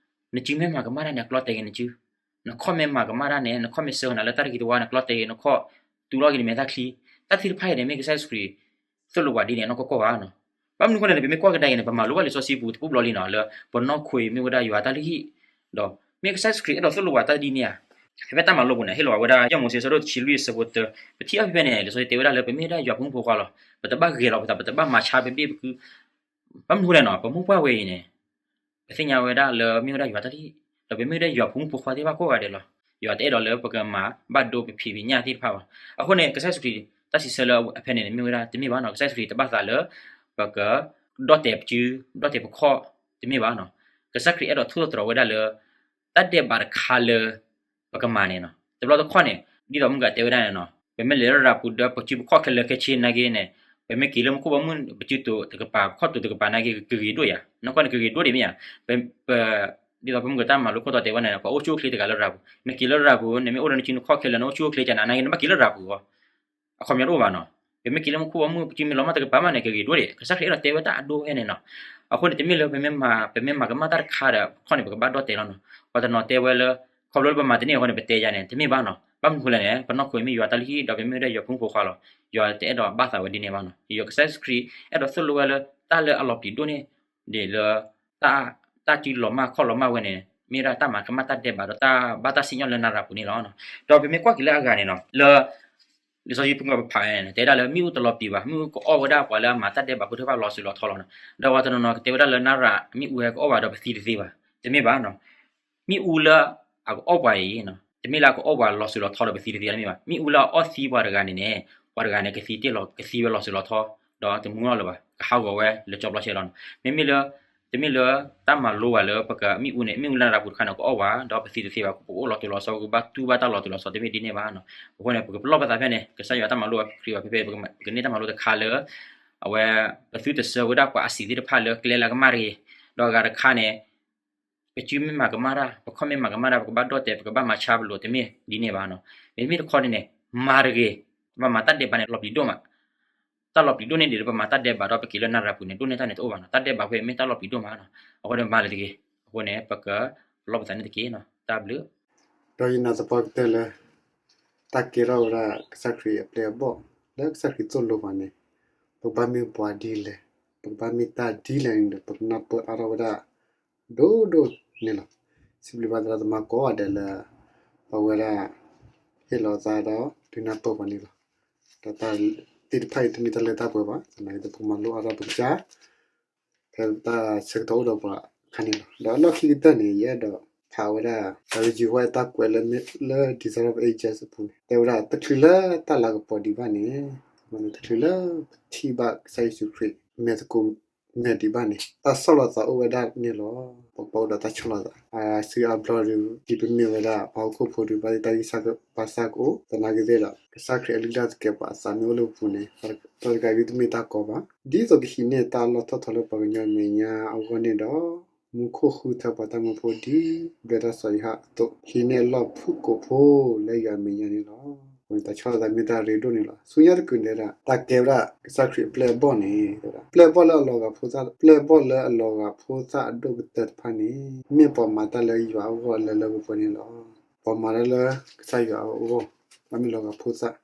နစုမ့ၢ်မၤကမၣ်တၢ်န့ၣ် အကျီတဲာ်က့ၤနစု, နခီၣ်မ့ၢ်မၤကမၣ်တၢ်န့ၣ် နခီၣ်မ့ၢ်စၢဃီၤနၤလၢတၢ်တဂ့ၤတဝါန့ၣ် အကျီတဲာ်က့ၤ နခီၣ်တူၢ်လီၤက့ၤနမဲာ်သၣ်ချံ, တၢ်သ့ၣ်တဖၣ်အံၤန့ၣ် မ့ၢ်ကစၢ်ယ့ၣ်ၡူးခရံာ် သိၣ်လိပှၤဒ်န့ၣ် နီၢ်ကီၢ်ကီၢ်ဘၣ်နီၤ. ဘၣ်မနုၤအဃိလဲၣ်န့ၣ် ပမ့ၢ်ကွၢ်ကဒါအံၤန့ၣ် ပမၤလိဘၣ်လံာ်စီဆှံပူၤတပူၤဘျီလံနီၤ လၢပနီၢ်ခိအံၤမ့ၢ်ဝဲဒၣ်ယွၤတၢ်လုၢ်ဟံၣ်, ဒီးမ့ၢ်ကစၢ်ယ့ၣ်ၡူးခရံာ်အဲၣ်ဒိးသိၣ်လိပှၤတၢ်ဒ်န့ၣ်ဧါ. ဖဲဖဲတၢ်မၤလိပူၤန့ၣ် ဟ့ၣ်လီၤဝဲဒၣ် ယဲၢ်မိၤၡ့အဆၢဒိၣ်တဆံလွံၢ်အဆၢဖိတၢ, ပထံၣ်အီၤဖဲဖဲန့ၣ် လံာ်စီဆှံတဲဝဲဒၣ်လၢ ပမ့ၢ်ဝဲဒၣ်ယွၤဖိမုၣ်ဖိခွါလီၤ, ပတဘၣ်ဂဲၤလီၤပသး ပတဘၣ်မၤဆါပဘ့ၣ်ပကု ဘၣ်မနုၤအဃိလဲၣ်နီၤ ပမိၢ်ပှၢ်ဝဲအံၤန့ၣ် ပသ့ၣ်ညါဝဲဒၣ်လၢမ့ၢ်ဝဲဒၣ်ယွၤတၢ်လုၢ်ဟံၣ်, ဒီးပမ့ၢ်ဝဲဒၣ်ယွၤဖိမုၣ်ဖိခွါသ့ၣ်တဖၣ်ကိးဂၤဒဲးလီၤ. ယွၤတအဲၣ်ဒိးလၢပကမၤဘၣ်ဒိပဖံးပညၣ်သ့ၣ်တဖၣ်ဘၣ်. အဃိန့ၣ် ကစၢ်ယ့ၣ်ၡူးခရံာ် တၢ်စံးဆၢလၢအဖဲန့ၣ်န့ၣ် မ့ၢ်ဝဲဒၣ်တမ့ၢ်ဘၣ်နီၤ. ကစၢ်ယ့ၣ်ၡူးခရံာ်တဘၣ်သးလၢ ပက ဒီၣ်တဲာ်ပစု ဒီၣ်တဲာ်ပခီၣ် တမ့ၢ်ဘၣ်နီၤ. ကစၢ်ခရံာ်အဲၣ်ဒိးထိၣ်သတြီၤဝဲဒၣ်လၢ တၢ်ဒဲးဘးတခါလၢ ပကမၤန့ၣ်နီၤ. တဘျီတခီၣ်န့ၣ် ဒ်သိးမုၢ်ဂၤတဲဝဲဒၣ်န့ၣ်နီၤ, ပမ့ၢ်လဲၤလၢရၤပူၤဒီး ပစုပခီၣ်ခဲလၢာ်ခဲဆ့နာ်က့န့ၣ်, ပမ့ၢ်က့ၤလၢမူခိၣ်ဘီမုၢ် ပစုတိၤတကပၤ ပခီၣ်တိၤတကပၤနာ်က့ ကဂ့ၤဒိၣ်ယၤ, နီၢ်ကီၢ်န့ၣ် ကဂ့ၤဒိၣ်ဒံးမ့ၢ်ယၤ. ပ ဒ်သိးပမုၢ်ဂၤတၢ်မၤလိခိၣ်တီတဲဝဲန့ၣ် ပှၤအိၣ်ဆူၣ်အိၣ်ချ့တဂၤလၢရၤပူၤ, နက့ၤလၢရၤပူၤ နမ့ၢ်အိၣ်ဒီးနစုနခီၣ်ခဲလၢာ် နအိၣ်ဆူၣ်အိၣ်ချ့ကနာ်နာ်က့ နဘၣ်က့ၤလၢရၤပူၤအီၤ အခီပညီတအိၣ်ဘၣ်နီၤ. ပမ့ၢ်က့ၤလၢမူခိၣ်ဘီမုၢ် ပစုမ့ၢ်လီၤမၢ်တကပၤမးန့ၣ် ကဂ့ၤဒိၣ်ဒံး. ကစၢ်ခရံာ်အဲၣ်ဒိးတဲဝဲတၢ်အဒိဖဲန့ၣ်နီၤ. အဃိန့ၣ် တမ့ၢ်လၢပမ့ၢ်မၤ ပမ့ၢ်မၤကမၣ်တၢ်တခါဒီး ခီၣ်န့ၣ် ပကဘၣ်ဒီၣ်တဲာ်လီၤနီၤ. ပှၤတနီၤတဲဝဲလၢ ခီဖျိလၢပမၤတန့ၢ်အဃိန့ၣ် ပတဲယၤန့ၣ် တမ့ၢ်ဘၣ်နီၤ. ဘၣ်မနုၤဃိလဲၣ်န့ၣ် ပနီၢ်ခိမ့ၢ်ယွၤတၢ်လုၢ်ဟံၣ် ဒီးပမ့ၢ်ဝဲဒၣ်ယွၤဖိမုၣ်ဖိခွါလီၤ. ယွၤတအဲၣ်ဒိးဘၣ်သးဝဲဒ်န့ၣ်ဘၣ်နီၤ. ယွၤကစၢ်ယ့ၣ်ၡူးခရံာ် အဲၣ်ဒိးသိၣ်လိဝဲလၢတၢ်လၢအလီၤပျံၤဒိၣ်န့ၢ် ဒ်လၢ တၢ်စုလီၤမၢ်ခီၣ်လီၤမၢ်ဝဲန့ၣ် မ့ၢ်ဒၣ်တၢ်မၤကမၣ်တၢ်ဒဲးဘးဒီးတၢ်ဘၣ်တၢ်စံၣ်ညီၣ်လၢနၤရၤပူၤန့ၣ်လီၤ. ဒီးပမ့ၢ်ကွၢ်က့ၤလၢအဂၤန့ၣ်နီၤ လၢ လံာ်စီဆှံပူၤကပာ်ဖးန့ၣ် တဲဒၣ်လၢမ့ၣ်အူတလီၤပျံၤဘၣ်, မ့ၣ်အူကအီၣ်ဝဲဒၣ်ပှၤလၢအမၤတၢ်ဒဲးဘးဖိသ့ၣ်တဖၣ်လီၤစိၤလီၤထီလီၤနီၤ. ဒီးပှၤတနီၤနီၤကတဲဝဲဒၣ်လၢနၤရၤမ့ၣ်အူဝဲကအီၣ်ဘၣ်ဒီးပသံတသ့ဘၣ်, တမ့ၢ်ဘၣ်နီၤ. မ့ၣ်အူလၢအကအီၣ်ပှၤအံၤ တမ့ၢ်လၢအကအီၣ်ပှၤလီၤစိၤလီၤထီဒီးပသံတသ့ဘၣ်တမ့ၢ်ဘၣ်. မ့ၣ်အူလၢအအီၣ်သံပှၤတဂၤန့ၣ်န့ၣ် ပှၤတဂၤန့ၣ် ကသံတ့ၢ်လီၤ ကသံဝဲလီၤစိၤလီၤထီ ဒီးတမူလီၤလၢၤဘၣ်, ကဟးဂီၤဝဲလၢကၠီဘျီဆဲးလီၤနီၤ. မ့မ့ၢ်လၢ တမ့ၢ်လၢတၢ်မၤလိဘၣ်လၢပကမ့ၣ်အူန့ၣ် မ့ၣ်အူလၢနၤရၤပူၤတခါန့ၣ် ကအီၣ်ဝဲဒီးပသံတသ့ဘၣ်, ပအိၣ်လီၤစိၤလီၤထီ ပကဘၣ်တူၢ်ဘၣ်တၢ်လီၤစိၤလီၤထီ တမ့ၢ်ဒ်န့ၣ်ဘၣ်နီၤ. အဃိန့ၣ် ပကပလီၢ်ပသးဖဲန့ၣ် ကစၢ်ယွၤတၢ်မၤလိအီၤခရံာ်ဘၣ် ဖဲဖဲ ပကန့ၢ်တၢ်မၤလိတခါလၢ အဝဲ ပသုတဆှၢဝဲဒၣ်ပှၤအဆံးသ့ၣ်တဖၣ်လၢကျဲလၢအကမၣ်တဂ့ၤ, ဒီးအဂၤတခါန့ၣ် ပစုမ့ၢ်မၤကမၣ်တၢ် ပခီၣ်မ့ၢ်မၤကမၣ်တၢ် ပကဘၣ်ဒီၣ်တဲာ် ပကဘၣ်မၤဆါပလိာ် တမ့ၢ်ဒ်န့ၣ်ဘၣ်နီၤ. မ့မ့ၢ်တခီန့ၣ်န့ၣ် မၤတဂ့ၤ, ပမၤတၢ်ဒဲးဘးန့ၣ် လီၤပျံၤဒိၣ်မး, တၢ်လီၤပျံၤဒိၣ်န့ၢ်ဒံးလၢပမၤတၢ်ဒဲးဘးဒီးပက့ၤလၢနၤရၤပူၤန့ၣ် ဒိၣ်န့ၢ်တၢ်န့ၣ်တအိၣ်ဘၣ်နီၤ. တၢ်ဒဲးဘးဖဲမ့ၢ်တၢ်လီၤပျံၤဒိၣ်မးနီၤ. အဃိန့ၣ်မၤလၢတဂ့ၤ, အဃိန့ၣ် ပကပလီၢ်ပသးန့ၣ်တက့ၢ်နီၤ. တၢ်ဘျုး ဒီးယနာ်သပှၢ်ကတၢၢ်လၢ တၢ်ကဲထီၣ်ဝဲဒၣ်ကစၢ်ခရံာ်အပျဲၢ်အဘီၣ် လၢကစၢ်ခရံာ်သိၣ်လိပှၤန့ၣ် ပကဘၣ်မ့ၢ်ပှၤဒ်လဲၣ်, ပကဘၣ်မ့ၢ်တၢ်ဒ်လဲၣ်န့ၣ်ဒီး ပကနၢ်ပၢၢ်အါထီၣ်ဝဲဒၣ် ဒိၣ်ဒိၣ်န့ၣ်လီၤ. စံးဘျုးဘၣ်သရၣ်သမါကိးဂၤဒဲးလၢ ပဝဲဒၣ် ဟ့ၣ်လီၤသးဒီးဒုးနၢ်ပၢၢ်ပှၤန့ၣ်လီၤ. ဒီးတၢ်သ့ၣ်တဖၣ်အံၤတမ့ၢ်တၢ်လၢတၢ်ပှဲၤဘၣ်, သနာ်က့ ပကမၤလိအါထီၣ်ပကစၢ် ဖဲတၢ်ဆၢကတီၢ်အိၣ်ဒီးပှၤအခါန့ၣ်လီၤ. ဒီးအလီၢ်ခံကတၢၢ်န့ၣ် ယအဲၣ်ဒိးဖးဝဲဒၣ် Ellen G. White အတၢ်ကွဲးလၢ လၢ Desire of Ages အပူၤန့ၣ် တဲဝဲဒၣ် တချုးလၢတၢ်လၤကပီၤဒံးဘၣ်န့ၣ်, တချုးလၢပထံၣ်ဘၣ်ကစၢ်ယ့ၣ်ၡူးခရံာ် မဲာ်သကိးမဲာ်ဒံးဘၣ်န့ၣ် တၢ်ဆီၣ်လီၤသးအိၣ်ဝဲဒၣ်န့ၣ်လီၤ. ပကဘၣ်အိၣ်ဒီးတၢ်ဆီၣ်လီၤသး အါစုအါဘျီဒီး ဒ်ပမ့ၢ်ဝဲဒၣ်ပှၤဟီၣ်ခိၣ်ဖိဒီး ဘၣ်သ့ၣ်သ့ၣ် တၢ်ဂံၢ်စၢ်ဘါစၢ်ကအိၣ်, သနာ်က့သ့ၣ်ဒီး ကစၢ်ခရံာ်အလုၢ်အလၢ်သကဲးပဝးအသးမ့ၢ်အိၣ်လၢပပူၤန့ၣ် တၢ်တဂၤအံၤတမ့ၢ်တၢ်ကီဘၣ်. ဒ်သိးကဟံးန့ၢ်တၢ်လီၢ်ထီၣ်ထီလၢပှၤကညီအမဲာ်ညါအဂီၢ်န့ၣ်ဒီး မူခိၣ်ဃုထၢပှၤတၢ်မၢဖိဒ်ဘျၢတၢ်စီၤယိၤဟၣ်အသိး ဟံးန့ၢ်အလီၢ်ဖုၣ်ကိာ်ဖိလၢယွၤအမဲာ်ညါန့ၣ်လီၤ. အဃိန့ၣ်တၢ်ဆီၣ်လီၤသးမ့ၢ်တၢ်ရ့ဒိၣ်န့ၣ်လီၤ. ဆူညါတကုာ်န့ၣ်ဒၣ် တၢ်ကဲဝဲဒၣ်ကစၢ်ခရံာ်အပျဲၢ်အဘီၣ်န့ၣ် ပျဲၢ်အဘီၣ်လၢအလီၤဂာ်ဖိသၣ် ပျဲၢ်အဘီၣ်လၢအလီၤဂာ်ဖိသၣ်အဒိၣ်ကတၢၢ်တဖၣ်န့ၣ် မ့ၢ်ပှၤမၤတၢ်လၢယွၤအဂီၢ်လၢလၢပှဲၤပှဲၤန့ၣ်လီၤ. ပှၤမၤတၢ်လၢကစၢ်ယွၤအဂီၢ် မ့ၢ်လီၤဂာ်ဖိသၣ်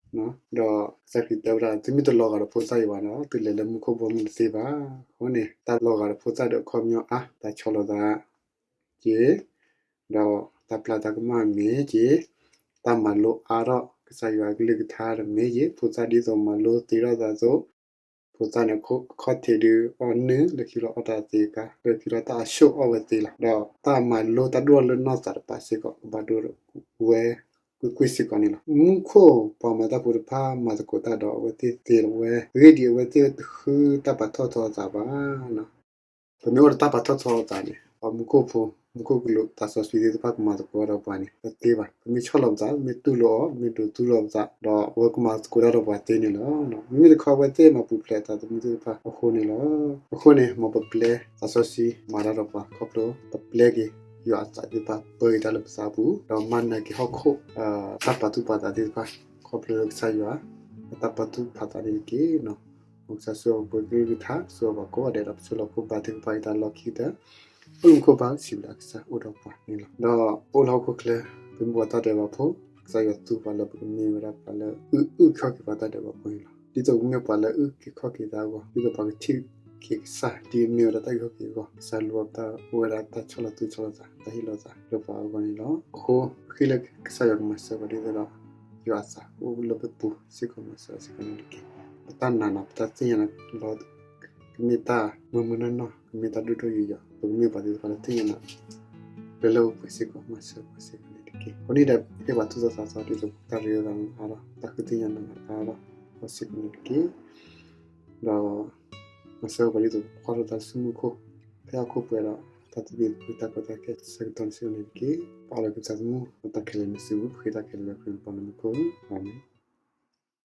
ဒီးကစၢ်ခရံာ်တဲဝဲဒၣ် သုမ့ၢ်တလီၤဂာ်ဒီးဖိသၣ်ယွၤဘၣ်ဒီး သုလဲၤလၢမူခိၣ်ဘီမုၢ်တသ့ဘၣ်. အဃိန့ၣ် တၢ်လီၤဂာ်ဒီးဖိသၣ်ဒီးအခီပညီအါ တၢ်ဆီၣ်လီၤသး က့ၤ, ဒီးတၢ်ပျၢ်တၢ်ကမၣ်မ့ၢ်က့ၤ, တၢ်မၤလိအါထီၣ်ကစၢ်ယွၤအကလုၢ်ကထါဒီးမ့ၢ်က့ၤ ဖိသၣ်ဒ်သိးမၤလိသ့ထီၣ်သးအသိး, ဖိသၣ်န့ၣ်အခီၣ်ထံးဒုးအီၣ်နုာ်လၢခံလီၤအီၣ်တၢ်သ့ကါ လၢခံလီၤတၢ်အဆိၣ်အီၣ်ဝဲသ့လီၤ. ဒီးတၢ်မၤလိတၢ်ဒိၣ်ထီၣ်လၢနီၢ်သးတပၤစ့ၢ်ကီး ကဘၣ်ဒိၣ်ဝဲကွ့ၢ်ကွ့ၢ်စ့ၢ်ကီးန့ၣ်လီၤ. မူခိၣ်ပှၤမၤတၢ်ဖိတဖၣ်မၤသကိးတၢ်ဒီးအဝဲသ့ၣ်သ့လီၤဝဲ အဂ့ၢ်ဒ်အံၤ အဝဲသ့ၣ်တဃုတၢ်ပာ်ထီၣ်ထီအသးဘၣ် ပမ့ၢ်အိၣ်ဒီးတၢ်ပာ်ထီၣ်ထီအသးန့ၣ် ပှၤမူခိၣ်ဖိ မူခိၣ်ကလူး သးစီဆှံသ့ၣ်တဖၣ်ကမၤသကိးတၢ်ဒီးပှၤန့ၣ် ပသ့ဘၣ်. ပမ့ၢ်ဆီၣ်လီၤပသး ပမ့ၢ်တူၢ်လိာ်အီၤ ပမ့ၢ်ဒိးသူၣ်လိာ်ပသး ဒီးအဝဲကမၤသကိးတၢ်ဒီးပှၤသ့န့ၣ်လီၤ. မ့မ့ၢ်တခီ အဝဲသ့ၣ်မၤပူၤဖျဲးအသးသမူသ့ၣ်တဖၣ်အဃိန့ၣ်လီၤ. အဃိန့ၣ် မ်ပပျဲသးစီဆှံမၤတၢ်ဒီးပှၤ ခီဖျိပပျဲက့ၤ ယွၤအသးသ့ၣ်တဖၣ်ပၢက့ၤတၢ်လၢပသးပူၤ ဒီးမၤနၢၤက့ၤဟီၣ်ခိၣ် တၢ်ပာ်သူၣ်ပာ်သးသ့ၣ်တဖၣ် ခီဖျိလၢကစၢ်ယွၤ အတၢ်ပာ်သူၣ်ပာ်သးန့ၣ်တက့ၢ်. မ်ကစၢ်ဆိၣ်ဂ့ၤပှၤကလုၢ်ကထါ ဆိၣ်ဂ့ၤပှၤကိးဂၤဒဲးဒီး ပဆိၣ်လီၤခိၣ်ဘါထုကဖၣ်အံၤတၢ်လီၢ်ခံကတၢၢ် အိၣ်လၢမူခိၣ်ဘါ စံးဘျုးကစၢ်အိၣ်ဒီးပှၤန့ၣ်လီၤ. ဒီးပအိၣ်လၢဟီၣ်ခိၣ်ချၢ ပမ့ၢ်ပှၤတၢ်ဒဲးဘးဖိ ကစၢ်ယွၤသူပှၤလၢပကမ့ၢ်ဝဲဒၣ်ပှၤလၢအုၣ်အုၣ်ခီၣ်က့ၤပှၤတၢ်ဒဲးဘးဖိန့ၣ်လီၤ. ဒ်သိးပမ့ၢ်ပှၤလၢအုၣ်က့ၤခီၣ်က့ၤသးအဂီၢ် ဒ်သိးပှၤကထံၣ်က့ၤကစၢ်ဒ်အမ့ၢ်ဝဲဒၣ်တၢ်အုၣ်ခီၣ်က့ၤအဂီၢ် ကစၢ်လိပတၢ်အိၣ်ဝဲဒၣ်တၢ်ဆီၣ်လီၤသူဆီၣ်လီၤသး တၢ်ဟ့ၣ်လီၤသးလၢပှၤအဂီၢ်န့ၣ်လီၤ. အဃိ ပဃ့လၢကစၢ်ယွၤကမၤစၢၤပှၤဒ်သိးဒီး ယွၤအသးအိၣ်လၢပပူၤစ့ၢ်ကီး မၤစၢၤစ့ၢ်ကီးန့ၣ်တက့ၢ်. ပတၢ်နာ်နီၤ ပတၢ်သ့ၣ်ညါလီၤ ကမ့ၢ်တၢ်မုာ်မုာ်နီၢ်နီၢ် ကမ့ၢ်တၢ်ဒိၣ်ဒိၣ်ယိာ်ယိာ် ပကမ့ၢ်ပှၤသ့ၣ်တဖၣ်လၢသ့ၣ်ညါနီၤ လၢလၢပှဲၤပှဲၤစ့ၢ်ကီး မၤစၢၤပှၤစ့ၢ်ကီးန့ၣ်တက့ၢ်. အဃိန့ၣ်ဒီး ဟ့ၣ်ပှၤသူၣ်စၢ်သးစၢ်ဒ်သိး တၢ်ရ့လိာ်သးန့ၣ်အါထီၣ်, တၢ်ဃုသ့ၣ်ညါနၤအါထီၣ်, အီစ့ၢ်ကီးန့ၣ်တက့ၢ်. ဒီး မၤစၢၤပှၤဒ်သိးပကွၢ်ထီၣ်တၢ်ဆိကမိၣ်ခိၣ်, ဖဲဟီၣ်ခိၣ်ပှဲၤဒီး တၢ်သဘံၣ်သဘုၣ် တၢ်ကီတၢ်ခဲဆၢကတီၢ်န့ၣ်စ့ၢ်ကီးန့ၣ်တက့ၢ်. ပအၢၣ်လီၤက့ၤပသးသမူ ဒီးတၢ်ခဲလၢာ်န့ၣ်စုပူၤ ပဃ့တၢ်ခဲလၢာ်လၢခရံာ်ပူၤလၢမူခိၣ်, အၤမ့ၣ်.